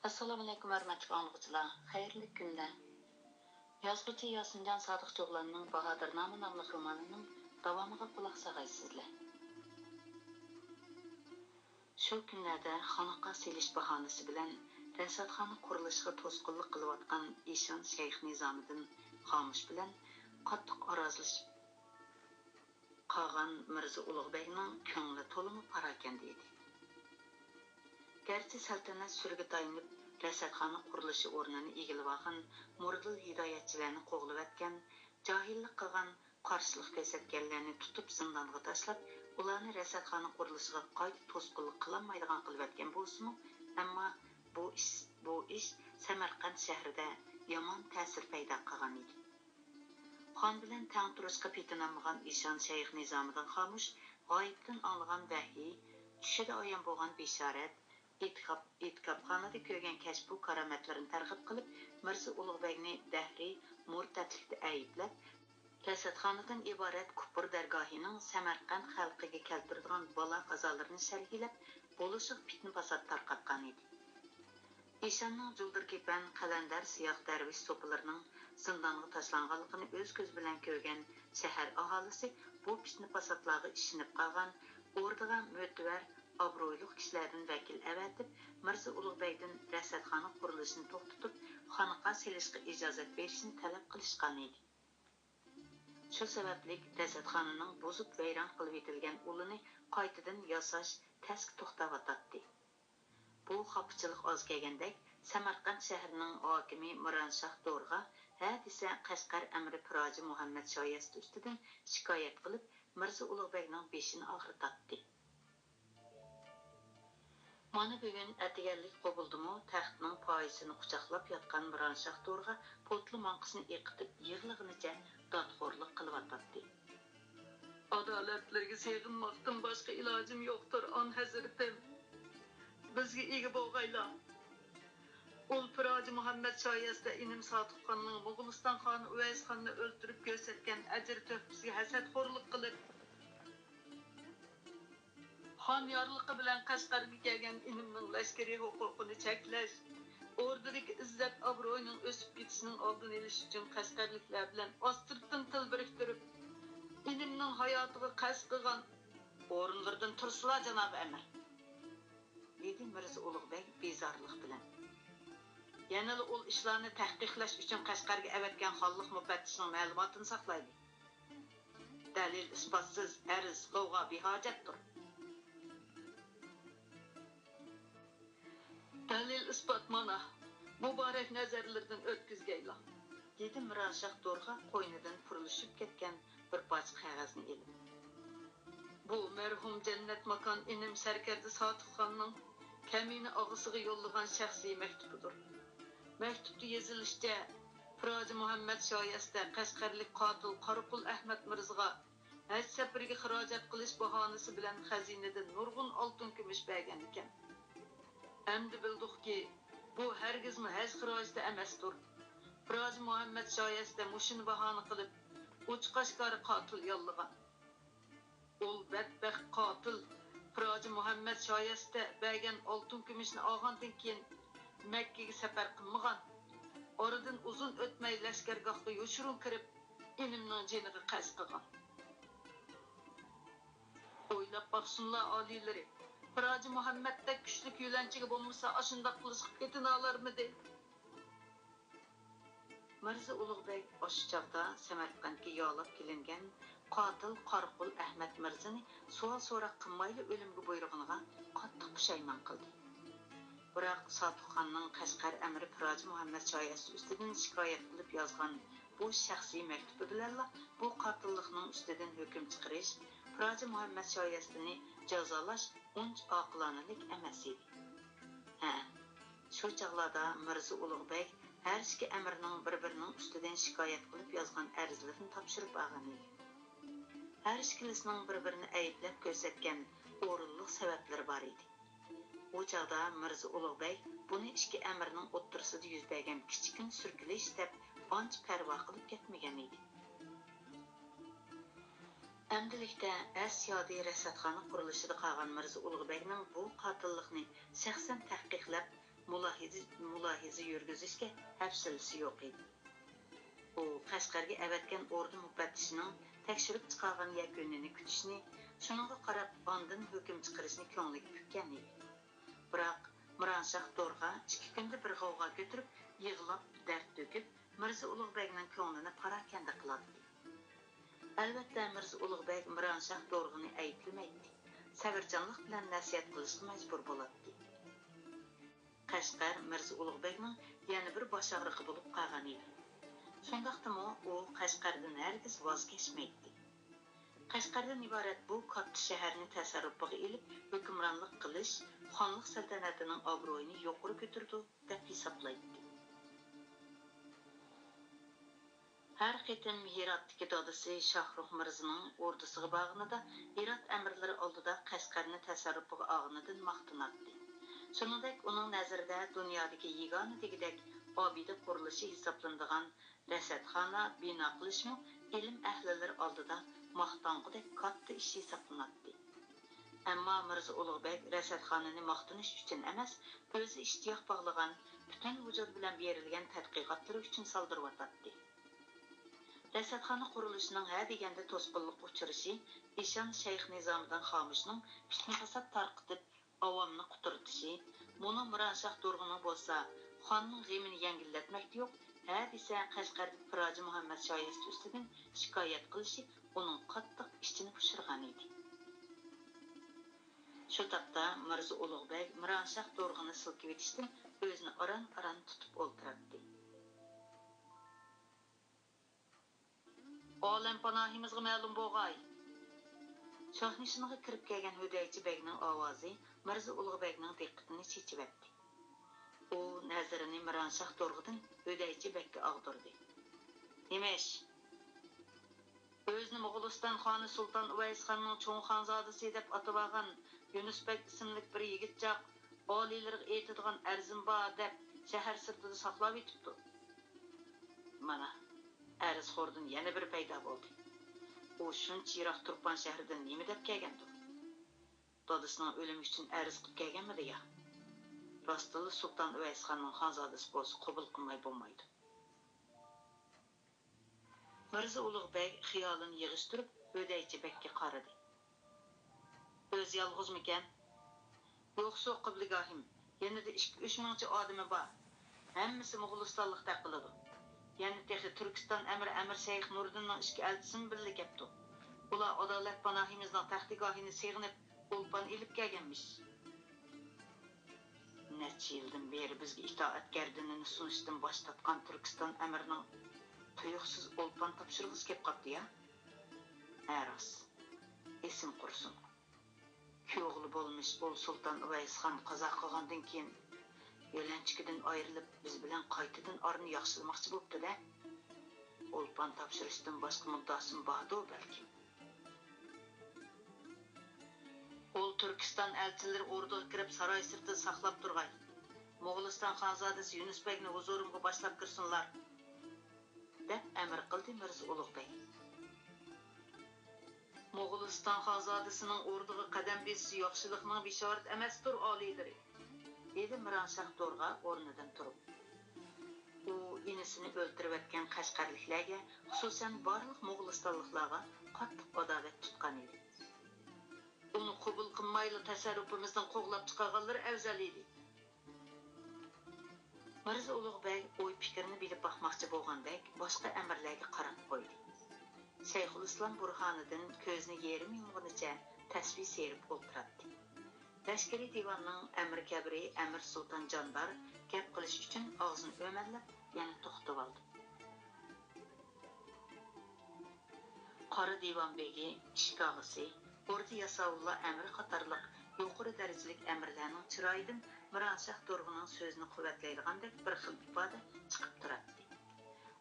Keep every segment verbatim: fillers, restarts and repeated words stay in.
ئەسسالامۇئەلەيكۇم، ھۆرمەتلىك ئاڭلىغۇچىلار، خەيرلىك كۈندە. يازغۇچى ياسىنجان سادىق جوغلاننىڭ باھادىرنامە ناملىق رومانىنىڭ داۋامىغا قۇلاق ساغايسىزلەر. شۇ كۈنلەردە خانىقا سېلىش باھانىسى بىلەن رەسەتخانا قۇرۇلۇشىغا توسقۇنلۇق قىلىۋاتقان ئىشان شەيخ نىزامىدىن خامۇش بىلەن قاتتىق ئارازلىشىپ قالغان مىرزا ئۇلۇغبەگنىڭ كۆڭلى تولىمۇ پاراكەندە ئىدى. گەرچە سەلتەنەت سۈرىگە تايىنىپ، رەسەتخانا قۇرۇلۇشى ئورنىنى ئىگىلىۋالغان مۇرادىل ھىدايەتچىلەرنى قوغلىۋەتكەن، جاھىللىق قىلغان، قارشىلىق كۆرسەتكەنلەرنى تۇتۇپ زىندانغا تاشلاپ، ئۇلارنى رەسەتخانا قۇرۇلۇشىغا قايتا توسقۇنلۇق قىلالمايدىغان قىلىۋەتكەن بولسىمۇ، ئەمما بۇ ئىش، بۇ ئىش سەمەرقەنت شەھىرىدە يامان تەسىر پەيدا قىلغان ئىدى. خان بىلەن تەڭ تۇرۇشقا پېتىنالمىغان ئىشان شەيخ نىزامىدىن خامۇش غايىبتىن ئاڭلىغان ۋەھىي، چۈشىدە ئايان بولغان بېشارەت، ئېتىكاپ-، ئېتىكاپخانىدا كۆرگەن كەشپۇ كارامەتلىرىنى تەرغىب قىلىپ، مىرزا ئۇلۇغبەگنى دەھرىي مۇرتەتلىكتە ئەيىبلەپ، رەسەتخانىدىن ئىبارەت كۇپۇر دەرگاھىنىڭ سەمەرقەنت خەلقىگە كەلتۈرىدىغان بالا-قازالىرىنى شەرھلەپ، بولۇشىغا پىتنە-پاسات تارقاتقان ئىدى. ئىشاننىڭ جۇلدۇر كېپەن، قەلەندەر سىياق دەرۋىش سوپىلىرىنىڭ زىندانغا تاشلانغانلىقىنى ئۆز كۆزى بىلەن كۆرگەن شەھەر ئاھالىسى بۇ پىتنە-پاساتلارغا ئىشىنىپ قالغان ئوردىغا مۆتىۋەر، ئابرۇيلۇق كىشىلەردىن ۋەكىل ئەۋەتىپ، مىرزا ئۇلۇغبەگدىن رەسەتخانا قۇرۇلۇشىنى توختىتىپ، خانىقا سېلىشقا ئىجازەت بېرىشنى تەلەپ قىلىشقانىدى. شۇ سەۋەبلىك رەسەتخانىنىڭ بۇزۇپ ۋەيران قىلىۋېتىلگەن ئۇلىنى قايتىدىن ياساش تەسكە توختاۋاتاتتى. بۇ خاپىچىلىق ئاز كەلگەندەك، سەمەرقەنت شەھىرىنىڭ ھاكىمى مىرانشاھ دورغا ھە دېسە قەشقەر ئەمىرى پىراجى مۇھەممەد شايەستە ئۈستىدىن شىكايەت قىلىپ، مىرزا ئۇلۇغبەگنىڭ بېشىنى ئاغرىتاتتى. مانا بۈگۈن ئەتىگەنلىك قوبۇلدىمۇ تەختنىڭ پايىسىنى قۇچاقلاپ ياتقان مىرانشاھ دورغا پوتلا ماڭقىسىنى ئېقىتىپ يىغلىغىنىچە دادخورلۇق قىلىۋاتاتتى. ئادالەتلىرىگە سېغىنماقتىن باشقا ئىلاجىم يوقتۇر، ئان ھەزرىتىم. بىزگە ئىگە بولغايلا. ئۇل پىراجى مۇھەممەد شايەستە ئىنىم ساتۇقخاننىڭ موغۇلىستان خانى ئۇۋەيسخاننى ئۆلتۈرۈپ كۆرسەتكەن ئەجىر تۆھپىسىگە ھەسەتخورلۇق قىلىپ، خان يارلىقى بىلەن قەشقەرگە كەلگەن ئىنىمنىڭ لەشكىرىي ھوقۇقىنى چەكلەش، ئوردىدىكى ئىززەت-ئابرۇينىڭ ئۆسۈپ كېتىشىنىڭ ئالدىنى ئېلىش ئۈچۈن قەشقەرلىكلەر بىلەن ئاستىرتىن تىل بىرىكتۈرۈپ، ئىنىمنىڭ ھاياتىغا قەست قىلغان، ئورۇنلىرىدىن تۇرسىلا، جانابىي ئەمىر! دېدى مىرزا ئۇلۇغبەگ بىزارلىق بىلەن. يەنىلا ئۇل ئىشلارنى تەھقىقلەش ئۈچۈن قەشقەرگە ئەۋەتكەن خانلىق مۇپەتتىشىنىڭ مەلۇماتىنى ساقلايلى. دەلىل-ئىسپاتسىز ئەرز، غەۋغا بىھاجەتتۇر. دەلىل-ئىسپات مانا، مۇبارەك نەزەرلىرىدىن ئۆتكۈزگەيلا، دېدى مىرانشاھ دورغا قوينىدىن پۇرلىشىپ كەتكەن بىر پارچە قەغەزنى ئېلىپ. بۇ مەرھۇم جەننەتماكان ئىنىم سەركەردە ساتۇقخاننىڭ كەمىنە ئاغىسىغا يوللىغان شەخسىي مەكتۇپىدۇر. مەكتۇپتا يېزىلىشىچە، پىراجى مۇھەممەد شايەستە قەشقەرلىك قاتىل قاراقۇل ئەھمەت مىرزىغا ھەج سەپىرىگە خىراجەت قىلىش باھانىسى بىلەن خەزىنىدىن نۇرغۇن ئالتۇن-كۈمۈش بەرگەنىكەن. ئەمدى بىلدۇقكى، بۇ ھەرگىزمۇ ھەج خىراجىتى ئەمەستۇر. پىراجى مۇھەممەد شايەستە مۇشۇنى باھانە قىلىپ، ئوچۇق-ئاشكارا قاتىل ياللىغان. ئۇل بەتبەخت قاتىل پىراجى مۇھەممەد شايەستە بەرگەن ئالتۇن-كۈمۈشنى ئالغاندىن كېيىن، مەككىگە سەپەر قىلمىغان. ئارىدىن ئۇزۇن ئۆتمەي، لەشكەرگاھقا يوشۇرۇن كىرىپ، ئىنىمنىڭ جېنىغا قەست قىلغان. ئويلاپ باقسۇنلا ئالىيلىرى، پىراجى مۇھەممەتتەك كۈچلۈك يۆلەنچىگە بولمىسا ئاشۇنداق قىلىشقا پېتىنالارمىدى؟ مىرزا ئۇلۇغبەگ ئاشۇ چاغدا سەمەرقەنتكە يالاپ كېلىنگەن قاتىل قاراقۇل ئەھمەت مىرزىنى سوئال-سوراق قىلمايلا ئۆلۈمگە بۇيرۇغىنىغا قاتتىق پۇشايمان قىلدى. بىراق ساتۇقخاننىڭ قەشقەر ئەمىرى پىراجى مۇھەممەد شايەستە ئۈستىدىن شىكايەت قىلىپ يازغان بۇ شەخسىي مەكتۇپى بىلەنلا بۇ قاتىللىقنىڭ ئۈستىدىن ھۆكۈم چىقىرىش، پىراجى مۇھەممەد شايەستىنى جازالاش ئۇنچە ئاقىلانىلىك ئەمەس ئىدى. ھە، شۇ چاغلاردا مىرزا ئۇلۇغبەگ ھەر ئىككى ئەمىرنىڭ بىر-بىرىنىڭ ئۈستىدىن شىكايەت قىلىپ يازغان ئەرزلىرىنى تاپشۇرۇپ ئالغان ئىدى. ھەر ئىككىلىسىنىڭ بىر-بىرىنى ئەيىبلەپ كۆرسەتكەن ئورۇنلۇق سەۋەبلىرى بار ئىدى. ئۇ چاغدا مىرزا ئۇلۇغبەگ بۇنى ئىككى ئەمىرنىڭ ئوتتۇرىسىدا يۈز بەرگەن كىچىككىنە سۈركىلىش دەپ ئانچە پەرۋا قىلىپ كەتمىگەن ئىدى. ئەمدىلىكتە ئەس-يادى رەسەتخانا قۇرۇلۇشىدا قالغان مىرزا ئۇلۇغبەگنىڭ بۇ قاتىللىقنى شەخسەن تەھقىقلەپ، مۇلاھىزە، مۇلاھىزە يۈرگۈزۈشكە ھەپسىلىسى يوق ئىدى. ئۇ قەشقەرگە ئەۋەتكەن ئوردا مۇپەتتىشىنىڭ تەكشۈرۈپ چىقارغان يەكۈنىنى كۈتۈشنى، شۇنىڭغا قاراپ ئاندىن ھۆكۈم چىقىرىشنى كۆڭلىگە پۈككەن ئىدى. بىراق، مىرانشاھ دورغا ئىككى كۈندە بىر غوۋغا كۆتۈرۈپ، يىغلاپ، دەرد تۆكۈپ، مىرزا ئۇلۇغ بەگنىڭ كۆڭلىنى پاراكەندە قىلاتتى. ئەلۋەتتە، مىرزا ئۇلۇغ بەگ مىرانشاھ دورغىنى ئەيىبلىمەيتتى، سەۋرچانلىق بىلەن نەسىھەت قىلىشقا مەجبۇر بولاتتى. قەشقەر مىرزا ئۇلۇغ بەگنىڭ يەنە بىر باش ئاغرىقى بولۇپ قالغان ئىدى. شۇنداقتىمۇ ئۇ قەشقەردىن ھەرگىز ۋاز كەچمەيتتى. قەشقەردىن ئىبارەت بۇ كاتتا شەھەرنى تەسەررۇپىغا ئېلىپ، ھۆكۈمرانلىق قىلىش خانلىق سەلتەنىتىنىڭ ئابرۇيىنى يۇقىرى كۆتۈرىدۇ، دەپ ھېسابلايتتى. ھەر قېتىم ھىراتتىكى دادىسى شاھرۇخ مىرزىنىڭ ئوردىسىغا بارغىنىدا، ھىرات ئەمىرلىرى ئالدىدا قەشقەرنى تەسەررۇپىغا ئالغىنىدىن ماختىناتتى. شۇنىڭدەك ئۇنىڭ نەزىرىدە دۇنيادىكى يېگانە دېگۈدەك ئابىدە قۇرۇلۇشى ھېسابلىنىدىغان رەسەتخانا بىنا قىلىشمۇ ئىلىم ئەھلىلىرى ئالدىدا ماختانغۇدەك كاتتا ئىش ھېسابلىناتتى. ئەمما مىرزا ئۇلۇغ بەگ رەسەتخانىنى ماختىنىش ئۈچۈن ئەمەس، ئۆزى ئىشتىياق باغلىغان، پۈتۈن ۋۇجۇدى بىلەن بېرىلگەن تەتقىقاتلىرى ئۈچۈن سالدۇرۇۋاتاتتى. رەسەتخانا قۇرۇلۇشىنىڭ ھە دېگەندە توسقۇنلۇققا ئۇچرىشى، ئىشان شەيخ نىزامىدىن خامۇشنىڭ پىتنە-پاسات تارقىتىپ، ئاۋامنى قۇترىتىشى، مۇنۇ مىرانشاھ دورغىنىڭ بولسا خاننىڭ غېمىنى يەڭگىللەتمەكتە يوق، ھە دېسە قەشقەردىكى پىراجى مۇھەممەد شايەستە ئۈستىدىن شىكايەت قىلىشى ئۇنىڭ قاتتىق ئىچىنى پۇشۇرغان ئىدى. شۇ تاپتا مىرزا ئۇلۇغ بەگ مىرانشاھ دورغىنى سىلكىۋېتىشتىن ئۆزىنى ئاران-ئاران تۇتۇپ ئولتۇراتتى. ئالەم پاناھىمىزغا مەلۇم بولغاي! شاھنىشىنىغا كىرىپ كەلگەن ھۆدەيچى بەگنىڭ ئاۋازى مىرزا ئۇلۇغ بەگنىڭ دىققىتىنى چېچىۋەتتى. ئۇ نەزىرىنى مىرانشاھ دورغىدىن ھۆدەيچى بەگكە ئاغدۇردى. نېمە ئىش؟ ئۆزىنى موغۇلىستان خانى سۇلتان ئۇۋەيسخاننىڭ چوڭ خانزادىسى دەپ ئاتىۋالغان يۈنۈس بەگ ئىسىملىك بىر يىگىتچاق، ئالىيلىرىغا ئېيتىدىغان ئەرزىم بار دەپ، شەھەر سىرتىدا ساقلاۋېتىپتۇ. مانا، ئەرزخوردىن يەنە بىرى پەيدا بولدى. ئۇ شۇنچە يىراق تۇرپان شەھىرىدىن نېمە دەپ كەلگەندۇ؟ دادىسىنىڭ ئۆلۈمى ئۈچۈن ئەرز قىلىپ كەلگەنمىدى يا؟ راستتىنلا سۇلتان ئۇۋەيسخاننىڭ خانزادىسى بولسا قوبۇل قىلماي بولمايدۇ. مىرزا ئۇلۇغ بەگ خىيالىنى يىغىشتۇرۇپ، ھۆدەيچى بەگكە قارىدى. ئۆزى يالغۇزمىكەن؟ يوقسۇ، قىبلىگاھىم، يېنىدا ئىككى-ئۈچ مىڭچە ئادىمى بار. ھەممىسى موغۇلىستانلىقتەك قىلىدۇ. يەنە تېخى تۈركىستان ئەمىرى ئەمىر شەيخ نۇردىننىڭ ئىككى ئەلچىسىمۇ بىللە كەپتۇ. ئۇلار ئادالەت پاناھىمىزنىڭ تەختىگاھىنى سېغىنىپ، ئولپان ئېلىپ كەلگەنمىش. نەچچە يىلدىن بېرى بىزگە ئىتائەت گەردىنىنى سۇنۇشتىن باش تارتقان تۈركىستان ئەمىرىنىڭ تۇيۇقسىز ئولپان تاپشۇرغۇسى كەپ قاپتۇ يا؟ ھە، راست. ئېسىم قۇرسۇن. كۈيئوغلى بولمىش ئۇل سۇلتان ئۇۋەيسخان قازا قىلغاندىن كېيىن، يۆلەنچۈكىدىن ئايرىلىپ، بىز بىلەن قايتىدىن ئارىنى ياخشىلىماقچى بوپتۇ-دە. ئولپان تاپشۇرۇشتىن باشقا مۇددىئاسىمۇ باردۇ، بەلكىم. ئۇل تۈركىستان ئەلچىلىرى ئوردىغا كىرىپ، ساراي سىرتىدا ساقلاپ تۇرغاي. موغۇلىستان خانزادىسى يۈنۈس بەگنى ھۇزۇرۇمغا باشلاپ كىرسۇنلار، دەپ ئەمىر قىلدى مىرزا ئۇلۇغ بەگ. موغۇلىستان خانزادىسىنىڭ ئوردىغا قەدەم بېسىشى ياخشىلىقنىڭ بېشارىتى ئەمەستۇر، ئالىيلىرى، دېدى مىرانشاھ دورغا ئورنىدىن تۇرۇپ. ئۇ ئىنىسىنى ئۆلتۈرۈۋەتكەن قەشقەرلىكلەرگە، خۇسۇسەن بارلىق موغۇلىستانلىقلارغا قاتتىق ئاداۋەت تۇتقان ئىدى. ئۇنى قوبۇل قىلمايلا تەسەررۇپىمىزدىن قوغلاپ چىقارغانلىرى ئەۋزەل ئىدى. مىرزا ئۇلۇغ بەگ ئوي-پىكرىنى بىلىپ باقماقچى بولغاندەك باشقا ئەمىرلەرگە قاراپ قويدى. شەيخۇلئىسلام بۇرھانىدىن كۆزىنى يېرىم يۇمغىنىچە تەسۋى سېرىپ ئولتۇراتتى. لەشكىرىي دىۋاننىڭ ئەمىر كەبىرى ئەمىر سۇلتان جاندار گەپ قىلىش ئۈچۈن ئاغزىنى ئۆمەللەپ يەنە توختىۋالدى. قارا دىۋان بېگى، ئىشىك ئاغىسى، ئوردا ياساۋۇللار ئەمىرى قاتارلىق يۇقىرى دەرىجىلىك ئەمىرلەرنىڭ چىرايىدىن مىرانشاھ دورغىنىڭ سۆزىنى قۇۋۋەتلەيدىغاندەك بىر خىل ئىپادە چىقىپ تۇراتتى.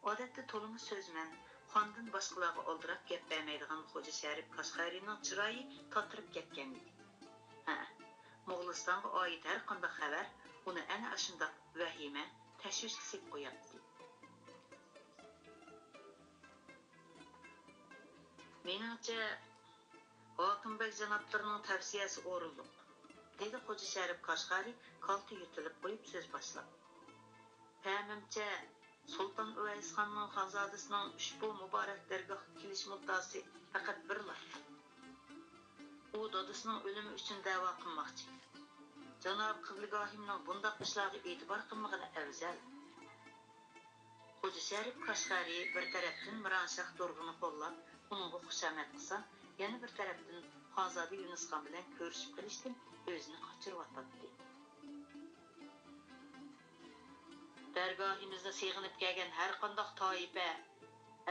ئادەتتە تولىمۇ سۆزمەن، خاندىن باشقىلارغا ئالدىراپ گەپ بەرمەيدىغان خوجا شەرىپ قەشقەرىنىڭ چىرايى تاتىرىپ كەتكەن ئىدى. ھە، موغۇلىستانغا ئائىت ھەر قانداق خەۋەر ئۇنى ئەنە ئاشۇنداق ۋەھىمە، تەشۋىشكە سېلىپ قوياتتى. مېنىڭچە، ھاكىم بەگ جانابلىرىنىڭ تەۋسىيەسى ئورۇنلۇق. دېدى خوجا شەرىپ قەشقەرى كالتە يۆتىلىپ قويۇپ سۆز باشلاپ. پەمىمچە، سۇلتان ئۇۋەيسخاننىڭ خانزادىسىنىڭ ئۇشبۇ مۇبارەك دەرگاھقا كېلىش مۇددىئاسى پەقەت بىرلا. ئۇ دادىسىنىڭ ئۆلۈمى ئۈچۈن دەۋا قىلماقچى. جانابى قىبلىگاھىمنىڭ بۇنداق ئىشلارغا ئېتىبار قىلمىغىنى ئەۋزەل. خوجا شەرىپ قەشقەرى بىر تەرەپتىن مىرانشاھ دورغىنى قوللاپ، ئۇنىڭغا خۇشامەت قىلسا، يەنە بىر تەرەپتىن خانزادە يۇنۇسخان بىلەن كۆرۈشۈپ قېلىشتىن ئۆزىنى قاچۇرۇۋاتاتتى. دەرگاھىمىزنى سېغىنىپ كەلگەن ھەرقانداق تائىپە،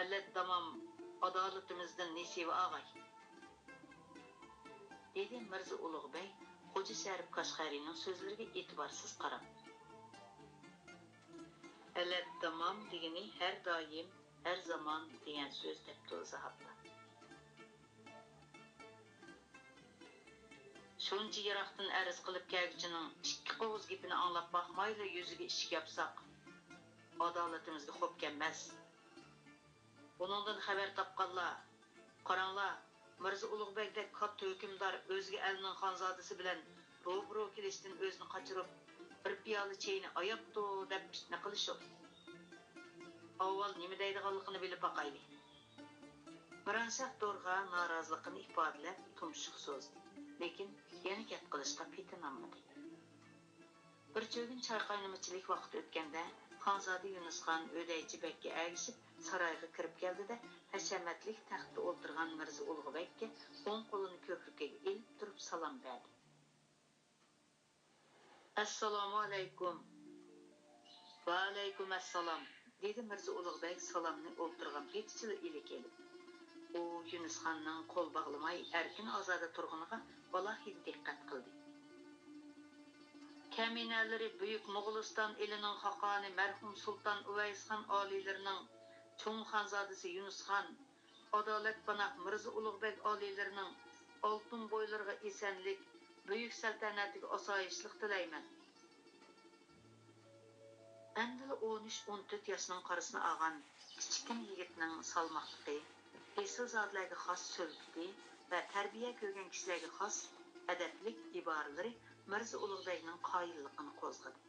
ئەلەت دامام ئادالىتىمىزدىن نېسىۋە ئاغاي. دېدى مىرزا ئۇلۇغ بەگ خوجا شەرىپ قەشقەرىنىڭ سۆزلىرىگە ئېتىبارسىز قاراپ. ئەلەت دامام دېگىنى ھەر دائىم، ھەر زامان دېگەن سۆز دەپتۇ زاھابلا. شۇنچە يىراقتىن ئەرز قىلىپ كەلگۈچىنىڭ ئىككى قوغۇز گېپىنى ئاڭلاپ باقمايلا يۈزىگە ئىشىك ياپساق، ئادالىتىمىزگە خوپ كەلمەس. بۇنىڭدىن خەۋەر تاپقانلار، قاراڭلار، مىرزا ئۇلۇغ بەگدەك كاتتا ھۆكۈمدار ئۆزگە ئەلنىڭ خانزادىسى بىلەن روبىرو كېلىشتىن ئۆزىنى قاچۇرۇپ، بىر پىيالە چېينى ئاياپتۇ دەپ پىتنە قىلىشۇق. ئاۋۋال نېمە دەيدىغانلىقىنى بىلىپ باقايلى. مىرانشاھ دورغا نارازىلىقىنى ئىپادىلەپ تۇمشۇق سوزدى، لېكىن يەنە گەپ قىلىشقا پېتىنالمىدى. بىر چۆگۈن چاي قاينىمىچىلىك ۋاقتى ئۆتكەندە، خانزادە يۇنۇسخان ئۆدەيچى بەگكە ئەگىشىپ سارايغا كىرىپ كەلدى-دە، ھەشەمەتلىك تەختتە ئولتۇرغان مىرزا ئۇلۇغ بەگكە ئوڭ قولىنى كۆكرىكىگە ئېلىپ تۇرۇپ سالام بەردى. ئەسسالامۇئەلەيكۇم. ۋەئەلەيكۇم ئەسسالام، دېدى مىرزا ئۇلۇغ بەگ سالامنى ئولتۇرغان پېتىچىلا ئىلىك ئېلىپ. ئۇ يۇنۇسخاننىڭ قول باغلىماي ئەركىن-ئازادە تۇرغىنىغا ئالاھىدە دىققەت قىلدى. كەمىنەلىرى بۈيۈك موغۇلىستان ئېلىنىڭ خاقانى مەرھۇم سۇلتان ئۇۋەيسخان ئالىيلىرىنىڭ چوڭ خانزادىسى يۇنۇسخان، ئادالەت پاناھ مىرزا ئۇلۇغ بەگ ئالىيلىرىنىڭ ئالتۇن بويلىرىغا ئېسەنلىك، بۈيۈك سەلتەنەتىگە ئاسايىشلىق تىلەيمەن. ئەمدىلا ئون ئۈچ، ئون تۆت ياشنىڭ قارىسىنى ئالغان كىچىككىنە يىگىتنىڭ سالماقلىقى، ئېسىلزادىلەرگە خاس سۆلپىتى ۋە تەربىيە كۆرگەن كىشىلەرگە خاس ئەدەپلىك ئىبارىلىرى مىرزا ئۇلۇغ بەگنىڭ قايىللىقىنى قوزغىدى.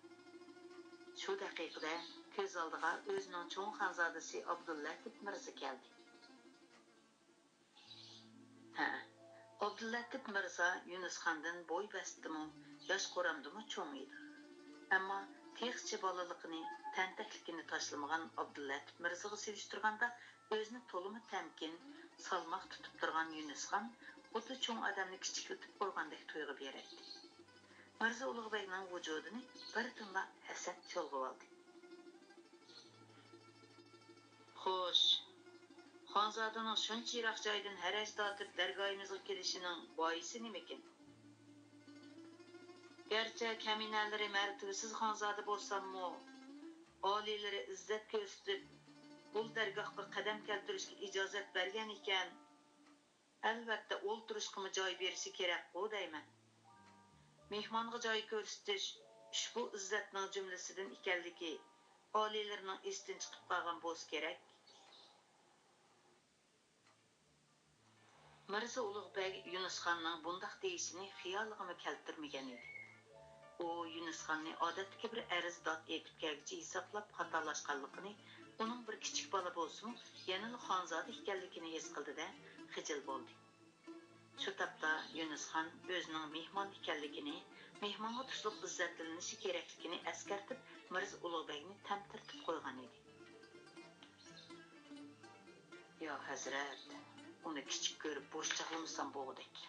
شۇ دەقىقىدە كۆز ئالدىغا ئۆزىنىڭ چوڭ خانزادىسى ئابدۇللەتىپ مىرزا كەلدى. ھە، ئابدۇللەتىپ مىرزا يۇنۇسخاندىن بوي بەستىمۇ، ياش قورامدىمۇ چوڭ ئىدى. ئەمما تېخىچە بالىلىقىنى، تەنتەكلىكىنى تاشلىمىغان ئابدۇللەتىپ مىرزىغا سېلىشتۇرغاندا، ئۆزىنى تولىمۇ تەمكىن، سالماق تۇتۇپ تۇرغان يۇنۇسخان خۇددى چوڭ ئادەمنى كىچىكلىتىپ قويغاندەك تۇيغۇ بېرەتتى. مىرزا ئۇلۇغ بەگنىڭ ۋۇجۇدىنى بىردىنلا ھەسەت چۇلغىۋالدى. خوش، خانزادىنىڭ شۇنچە يىراق جايدىن ھەرەج تارتىپ دەرگاھىمىزغا كېلىشىنىڭ بايىسى نېمىكىن؟ گەرچە كەمىنەلىرى مەرتىۋىسىز خانزادە بولساممۇ، ئالىيلىرى ئىززەت كۆرسىتىپ، ئۇل دەرگاھقا قەدەم كەلتۈرۈشكە ئىجازەت بەرگەن ئىكەن، ئەلۋەتتە ئولتۇرۇشقىمۇ جاي بېرىشى كېرەكقۇ دەيمەن. مېھمانغا جاي كۆرسىتىش ئۇشبۇ ئىززەتنىڭ جۈملىسىدىن ئىكەنلىكى ئالىيلىرىنىڭ ئېسىدىن چىقىپ قالغان بولسا كېرەك. مىرزا ئۇلۇغ بەگ يۇنۇسخاننىڭ بۇنداق دېيىشىنى خىيالىغىمۇ كەلتۈرمىگەن ئىدى. ئۇ يۇنۇسخاننى ئادەتتىكى بىر ئەرز داد ئېيتىپ كەلگۈچى ھېسابلاپ خاتالاشقانلىقىنى، ئۇنىڭ بىر كىچىك بالا بولسىمۇ، يەنىلا خانزادە ئىكەنلىكىنى ھېس قىلدى-دە، خىجىل بولدى. شۇ تاپتا يۇنۇسخان ئۆزىنىڭ مېھمان ئىكەنلىكىنى، مېھمانغا تۇشلۇق ئىززەتلىنىشى كېرەكلىكىنى ئەسكەرتىپ، مىرزا ئۇلۇغ بەگنى تەمتىرىتىپ قويغان ئىدى. يا ھەزرەت، ئۇنى كىچىك كۆرۈپ بوش چاغلىمىسام بوغۇدەك.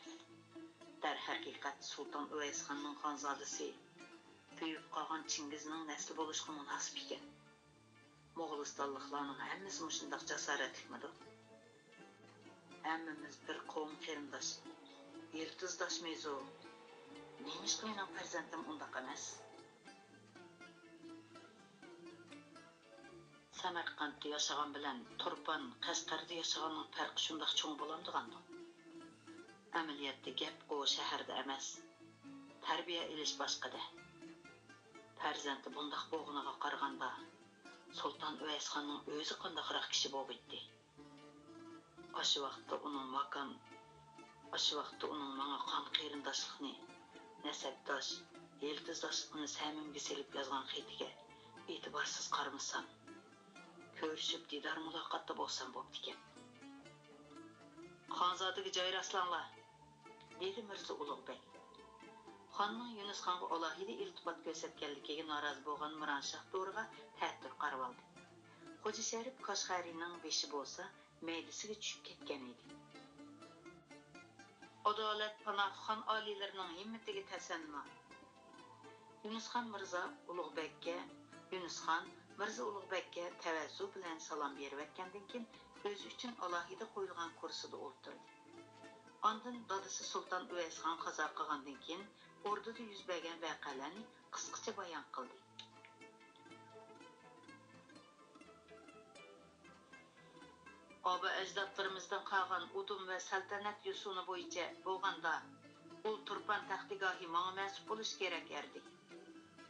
دەرھەقىقەت، سۇلتان ئۇۋەيسخاننىڭ خانزادىسى، بۈيۈپ قالغان چىڭگىزنىڭ نەسلى بولۇشقا مۇناسىپ ئىكەن. موغۇلىستانلىقلارنىڭ ھەممىسى مۇشۇنداق جاسارەتلىكمىدۇ؟ ھەممىمىز بىر قوۋم قېرىنداش، يىلتىزداشمىزۇ؟ نېمىشقا مېنىڭ پەرزەنتىم ئۇنداق ئەمەس؟ سەمەرقەنتتە ياشىغان بىلەن تۇرپان، قەشقەردە ياشىغاننىڭ پەرقى شۇنداق چوڭ بولامدىغاندۇ؟ ئەمەلىيەتتە گەپقۇ شەھەردە ئەمەس، تەربىيە ئېلىش باشقىدە. پەرزەنتى بۇنداق بولغىنىغا قارىغاندا، سۇلتان ئۇۋەيسخاننىڭ ئۆزى قانداقراق كىشى بولغىيتتى؟ ئاشۇ ۋاقىتتا ئۇنىڭ ماكان، ئاشۇ ۋاقىتتا ئۇنىڭ ماڭا قان قېرىنداشلىقنى، نەسەبداش، يىلتىزداشلىقىمنى سەمىمگە سېلىپ يازغان خېتىگە ئېتىبارسىز قارىمىسام، كۆرۈشۈپ دىدار مۇلاقاتتا بولسام بوپتىكەن. خانزادىگە جاي راسلاڭلار، دېدى مىرزا ئۇلۇغ بەگ. خاننىڭ يۈنۈسخانغا ئالاھىدە ئىلتىپات كۆرسەتكەنلىكىگە نارازى بولغان مىرانشاھ دورىغا تەتۈر قارىۋالدى. خوجا شەرىپ كاشغەرىنىڭ بېشى بولسا مەيدىسىگە چۈشۈپ كەتكەن ئىدى. ئادالەت پاناھ خان ئالىيلىرىنىڭ ھىممىتىگە تەسەننا. يۈنۈسخان مىرزا ئۇلۇغ بەگكە، يۈنۈسخان مىرزا ئۇلۇغ بەگكە تەۋەززۇ بىلەن سالام بېرىۋەتكەندىن كېيىن، ئۆزى ئۈچۈن ئالاھىدە قويۇلغان كۇرسىدا ئولتۇردى. ئاندىن دادىسى سۇلتان ئۇۋەيسخان قازا قىلغاندىن كېيىن، ئوردىدا يۈز بەرگەن ۋەقەلەرنى قىسقىچە بايان قىلدى. ئابا-ئەجدادلىرىمىزدىن قالغان ئۇدۇم ۋە سەلتەنەت يوسۇنى بويىچە بولغاندا، ئۇ تۇرپان تەختىگاھى ماڭا مەنسۇپ بولۇشى كېرەك ئەردى،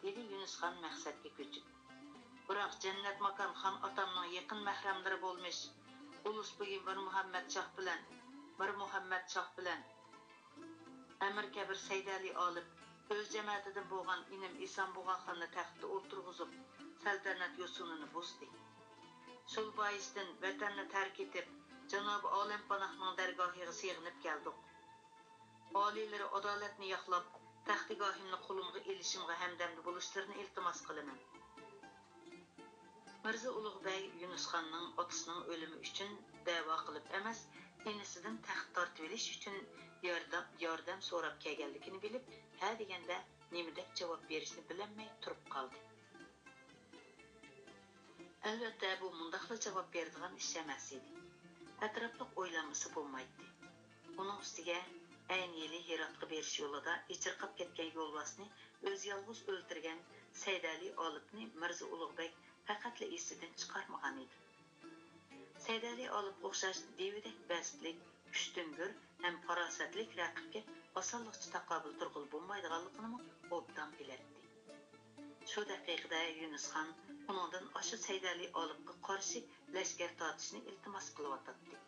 دېدى يۈنۈسخان مەقسەتكە كۆچۈپ. بىراق جەننەت ماكان خان ئاتامنىڭ يېقىن مەھرەملىرى بولمىش ئۇلۇس بېگى مىرمۇھەممەت شاھ بىلەن، مىرمۇھەممەت شاھ بىلەن ئەمىر كەبىر سەيدەلى ئالىپ ئۆز جەمەتىدىن بولغان ئىنىم ئېسان بۇغاخاننى تەختتە ئولتۇرغۇزۇپ، سەلتەنەت يوسۇنىنى بۇزدى. شۇ بايىستىن ۋەتەننى تەرك ئېتىپ، جانابى ئالەمپاناھنىڭ دەرگاھىغا سېغىنىپ كەلدۇق. ئالىيلىرى ئادالەتنى ياقلاپ، تەختىگاھىمنى قولۇمغا ئېلىشىمغا ھەمدەمدە بولۇشلىرىنى ئىلتىماس قىلىمەن. مىرزا ئۇلۇغ بەگ يۈنۈسخاننىڭ ئاتىسىنىڭ ئۆلۈمى ئۈچۈن دەۋا قىلىپ ئەمەس، ئىنىسىدىن تەخت تارتىۋېلىش ئۈچۈن ياردەم، ياردەم سوراپ كەلگەنلىكىنى بىلىپ، ھە دېگەندە نېمە دەپ جاۋاب بېرىشنى بىلەلمەي تۇرۇپ قالدى. ئەلۋەتتە، بۇ مۇنداقلا جاۋاب بېرىدىغان ئىش ئەمەس ئىدى. ئەتراپلىق ئويلانمىسا بولمايتتى. ئۇنىڭ ئۈستىگە، ئەينى يىلى ھىراتقا بېرىش يولىدا ئېچىرقاپ كەتكەن يولۋاسنى ئۆزى يالغۇز ئۆلتۈرگەن سەيدەلى ئالىپنى مىرزا ئۇلۇغ بەگ پەقەتلا ئېسىدىن چىقارمىغان ئىدى. سەيدەلى ئالىپقا ئوخشاش دېۋىدەك بەستلىك، كۈچتۈڭگۈر ھەم پاراسەتلىك رەقىبكە ئاسانلىقچە تاقابىل تۇرغىلى بولمايدىغانلىقىنىمۇ ئوبدان بىلەتتى. شۇ دەقىقىدە يۈنۈسخان ئۇنىڭدىن ئاشۇ سەيدەلى ئالىپقا قارشى لەشكەر تارتىشنى ئىلتىماس قىلىۋاتاتتى.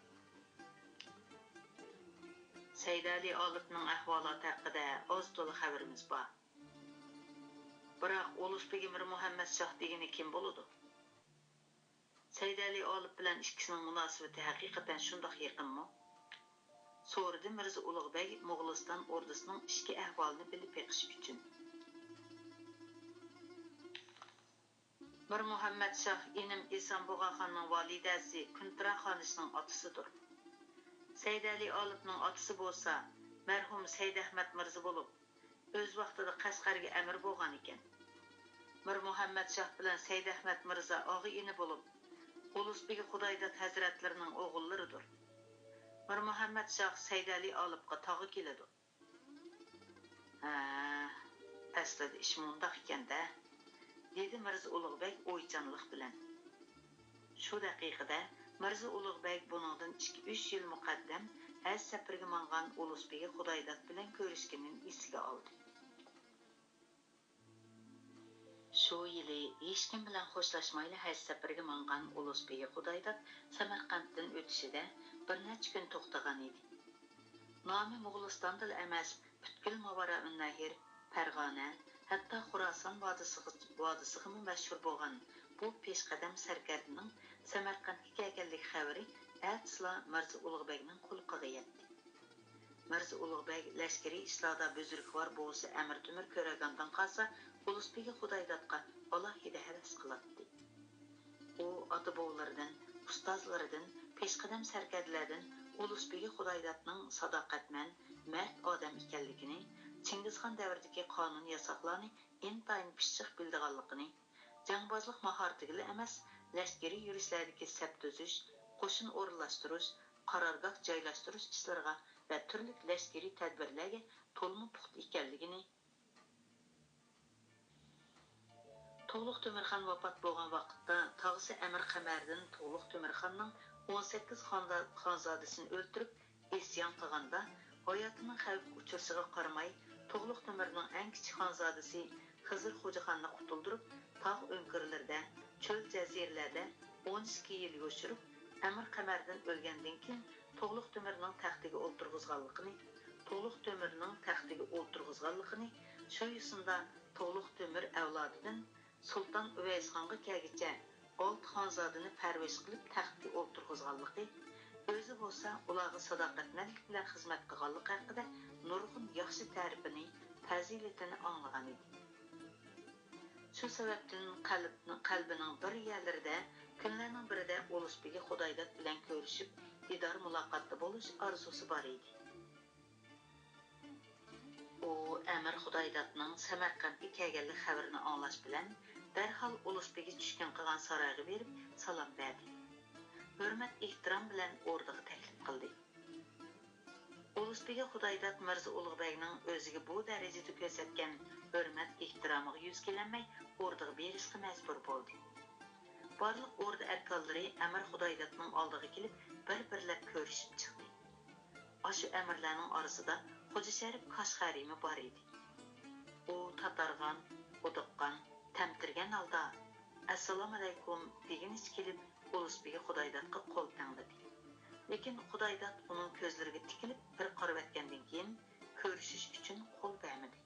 سەيدەلى ئالىپنىڭ ئەھۋالاتى ھەققىدە ئاز-تولا خەۋىرىمىز بار. بىراق ئۇلۇس بېگى مىرمۇھەممەت شاھ دېگىنى كىم بولىدۇ؟ سەيدەلى ئالىپ بىلەن ئىككىسىنىڭ مۇناسىۋىتى ھەقىقەتەن شۇنداق يېقىنمۇ؟ سورىدى مىرزا ئۇلۇغ بەگ موغۇلىستان ئوردىسىنىڭ ئىچكى ئەھۋالىنى بىلىپ بېقىش ئۈچۈن. مىرمۇھەممەت شاھ ئىنىم ئېسان بۇغاخاننىڭ ۋالىدەسى كۈنتىرا خانىشنىڭ ئاتىسىدۇر. سەيدەلى ئالىپنىڭ ئاتىسى بولسا مەرھۇم سەيدەھمەت مىرزا بولۇپ، ئۆز ۋاقتىدا قەشقەرگە ئەمىر بولغان ئىكەن. مىرمۇھەممەت شاھ بىلەن سەيدەھمەت مىرزا ئاغا-ئىنى بولۇپ، ئۇلۇس بېگى خۇدايداد ھەزرەتلىرىنىڭ ئوغۇللىرىدۇر. مىرمۇھەممەت شاھ سەيدەلى ئالىپقا تاغا كېلىدۇ. ھە، ئەسلىدە ئىش مۇنداق ئىكەن-دە، دېدى مىرزا ئۇلۇغ بەگ ئويچانلىق بىلەن. شۇ دەقىقىدە مىرزا ئۇلۇغ بەگ بۇنىڭدىن ئىككى-ئۈچ يىل مۇقەددەم ھەج سەپىرىگە ماڭغان ئۇلۇس بېگى خۇدايداد بىلەن كۆرۈشكىنىنى ئېسىگە ئالدى. شۇ يىلى ھېچكىم بىلەن خوشلاشمايلا ھەج سەپىرىگە ماڭغان ئۇلۇس بېگى خۇدايداد سەمەرقەنتتىن ئۆتۈشىدە بىر نەچچە كۈن توختىغان ئىدى. نامى موغۇلىستاندىلا ئەمەس، پۈتكۈل ماۋارائۇننەھر، پەرغانە، ھەتتا خۇراسان ۋادىسىغا، ۋادىسىغىمۇ مەشھۇر بولغان بۇ پېشقەدەم سەركەردىنىڭ سەمەرقەنتكە كەلگەنلىك خەۋىرى ئەتىسىلا مىرزا ئۇلۇغ بەگنىڭ قۇلىقىغا يەتتى. مىرزا ئۇلۇغ بەگ لەشكىرىي ئىشلاردا بۈزرۈكۋار بولسا ئەمىر تۆمۈر كۆرەرگاندىن قالسا، ئۇلۇس بېگى خۇدايدادقا ئالاھىدە ھەۋەس قىلاتتى. ئۇ ئاتا-بوۋىلىرىدىن، ئۇستازلىرىدىن، پېشقەدەم سەركەردىلەردىن ئۇلۇس بېگى خۇدايدادنىڭ ساداقەتمەن، مەرد ئادەم ئىكەنلىكىنى، چىڭگىزخان دەۋرىدىكى قانۇن-ياساقلارنى ئىنتايىن پىششىق بىلىدىغانلىقىنى، جەڭبازلىق ماھارىتىگىلا ئەمەس، لەشكىرىي يۈرۈشلەردىكى سەپ تۈزۈش، قوشۇن ئورۇنلاشتۇرۇش، قارارگاھ جايلاشتۇرۇش ئىشلىرىغا ۋە تۈرلۈك لەشكىرىي تەدبىرلەرگە تولىمۇ پۇختا ئىكەنلىكىنى، تۇغلۇق تۆمۈرخان ۋاپات بولغان ۋاقىتتا تاغىسى ئەمىر قەمەردىن تۇغلۇق تۆمۈرخاننىڭ ئون سەككىز خاندا-، خانزادىسىنى ئۆلتۈرۈپ، ئىسيان قىلغاندا، ھاياتىنىڭ خەۋپكە ئۇچرىشىغا قارىماي، تۇغلۇق تۆمۈرنىڭ ئەڭ كىچىك خانزادىسى خىزىر خوجىخاننى قۇتۇلدۇرۇپ، تاغ ئۆڭكۈرلىرىدە، چۆل جەزىرىلەردە ئون ئىككى يىل يوشۇرۇپ، ئەمىر قەمەردىن ئۆلگەندىن كېيىن، تۇغلۇق تۆمۈرنىڭ تەختىگە ئولتۇرغۇزغانلىقىنى، تۇغلۇق تۆمۈرنىڭ تەختىگە ئولتۇرغۇزغانلىقىنى شۇ يوسۇندا تۇغلۇق تۆمۈر ئەۋلادىدىن سۇلتان ئۇۋەيسخانغا كەلگۈچە ئالتە خانزادىنى پەرۋىش قىلىپ تەختكە ئولتۇرغۇزغانلىقى، ئۆزى بولسا ئۇلارغا ساداقەتمەنلىك بىلەن خىزمەت قىلغانلىقى ھەققىدە نۇرغۇن ياخشى تەرىپىنى، پەزىلىتىنى ئاڭلىغان ئىدى. شۇ سەۋەبتىن قەلب-، قەلبىنىڭ بىر يەرلىرىدە كۈنلەرنىڭ بىرىدە ئۇلۇسبىگى خۇدايداد بىلەن كۆرۈشۈپ، دىدار مۇلاقاتتا بولۇش ئارزۇسى بار ئىدى. ئۇ ئەمىر خۇدايدادنىڭ سەمەرقەنتكە كەلگەنلىك خەۋىرىنى ئاڭلاش بىلەن، دەرھال ئۇلۇسبىگى چۈشكۈن قىلغان سارايغا بېرىپ سالام بەردى. ھۆرمەت-ئېھتىرام بىلەن ئوردىغا تەكلىپ قىلدى. ئۇلۇسبىگى خۇدايداد مىرزا ئۇلۇغبەگنىڭ ئۆزىگە بۇ دەرىجىدە كۆرسەتكەن ھۆرمەت-ئېھتىرامىغا يۈز كېلەلمەي، ئوردىغا بېرىشقا مەجبۇر بولدى. بارلىق ئوردا ئەركانلىرى ئەمىر خۇدايدادنىڭ ئالدىغا كېلىپ، بىر-بىرلەپ كۆرۈشۈپ چىقتى. ئاشۇ ئەمىرلەرنىڭ ئارىسىدا خوجا شەرىپ كاشغەرىمۇ بار ئىدى. ئۇ تاتارغان، ھودۇققان، تەمتىرىگەن ھالدا، «ئەسسالامۇئەلەيكۇم» دېگىنىچە كېلىپ، ئۇلۇسبىگى خۇدايدادقا قول تەڭلىدى. لېكىن خۇدايداد ئۇنىڭ كۆزلىرىگە تىكىلىپ بىر قارىۋەتكەندىن كېيىن، كۆرۈشۈش ئۈچۈن قول بەرمىدى.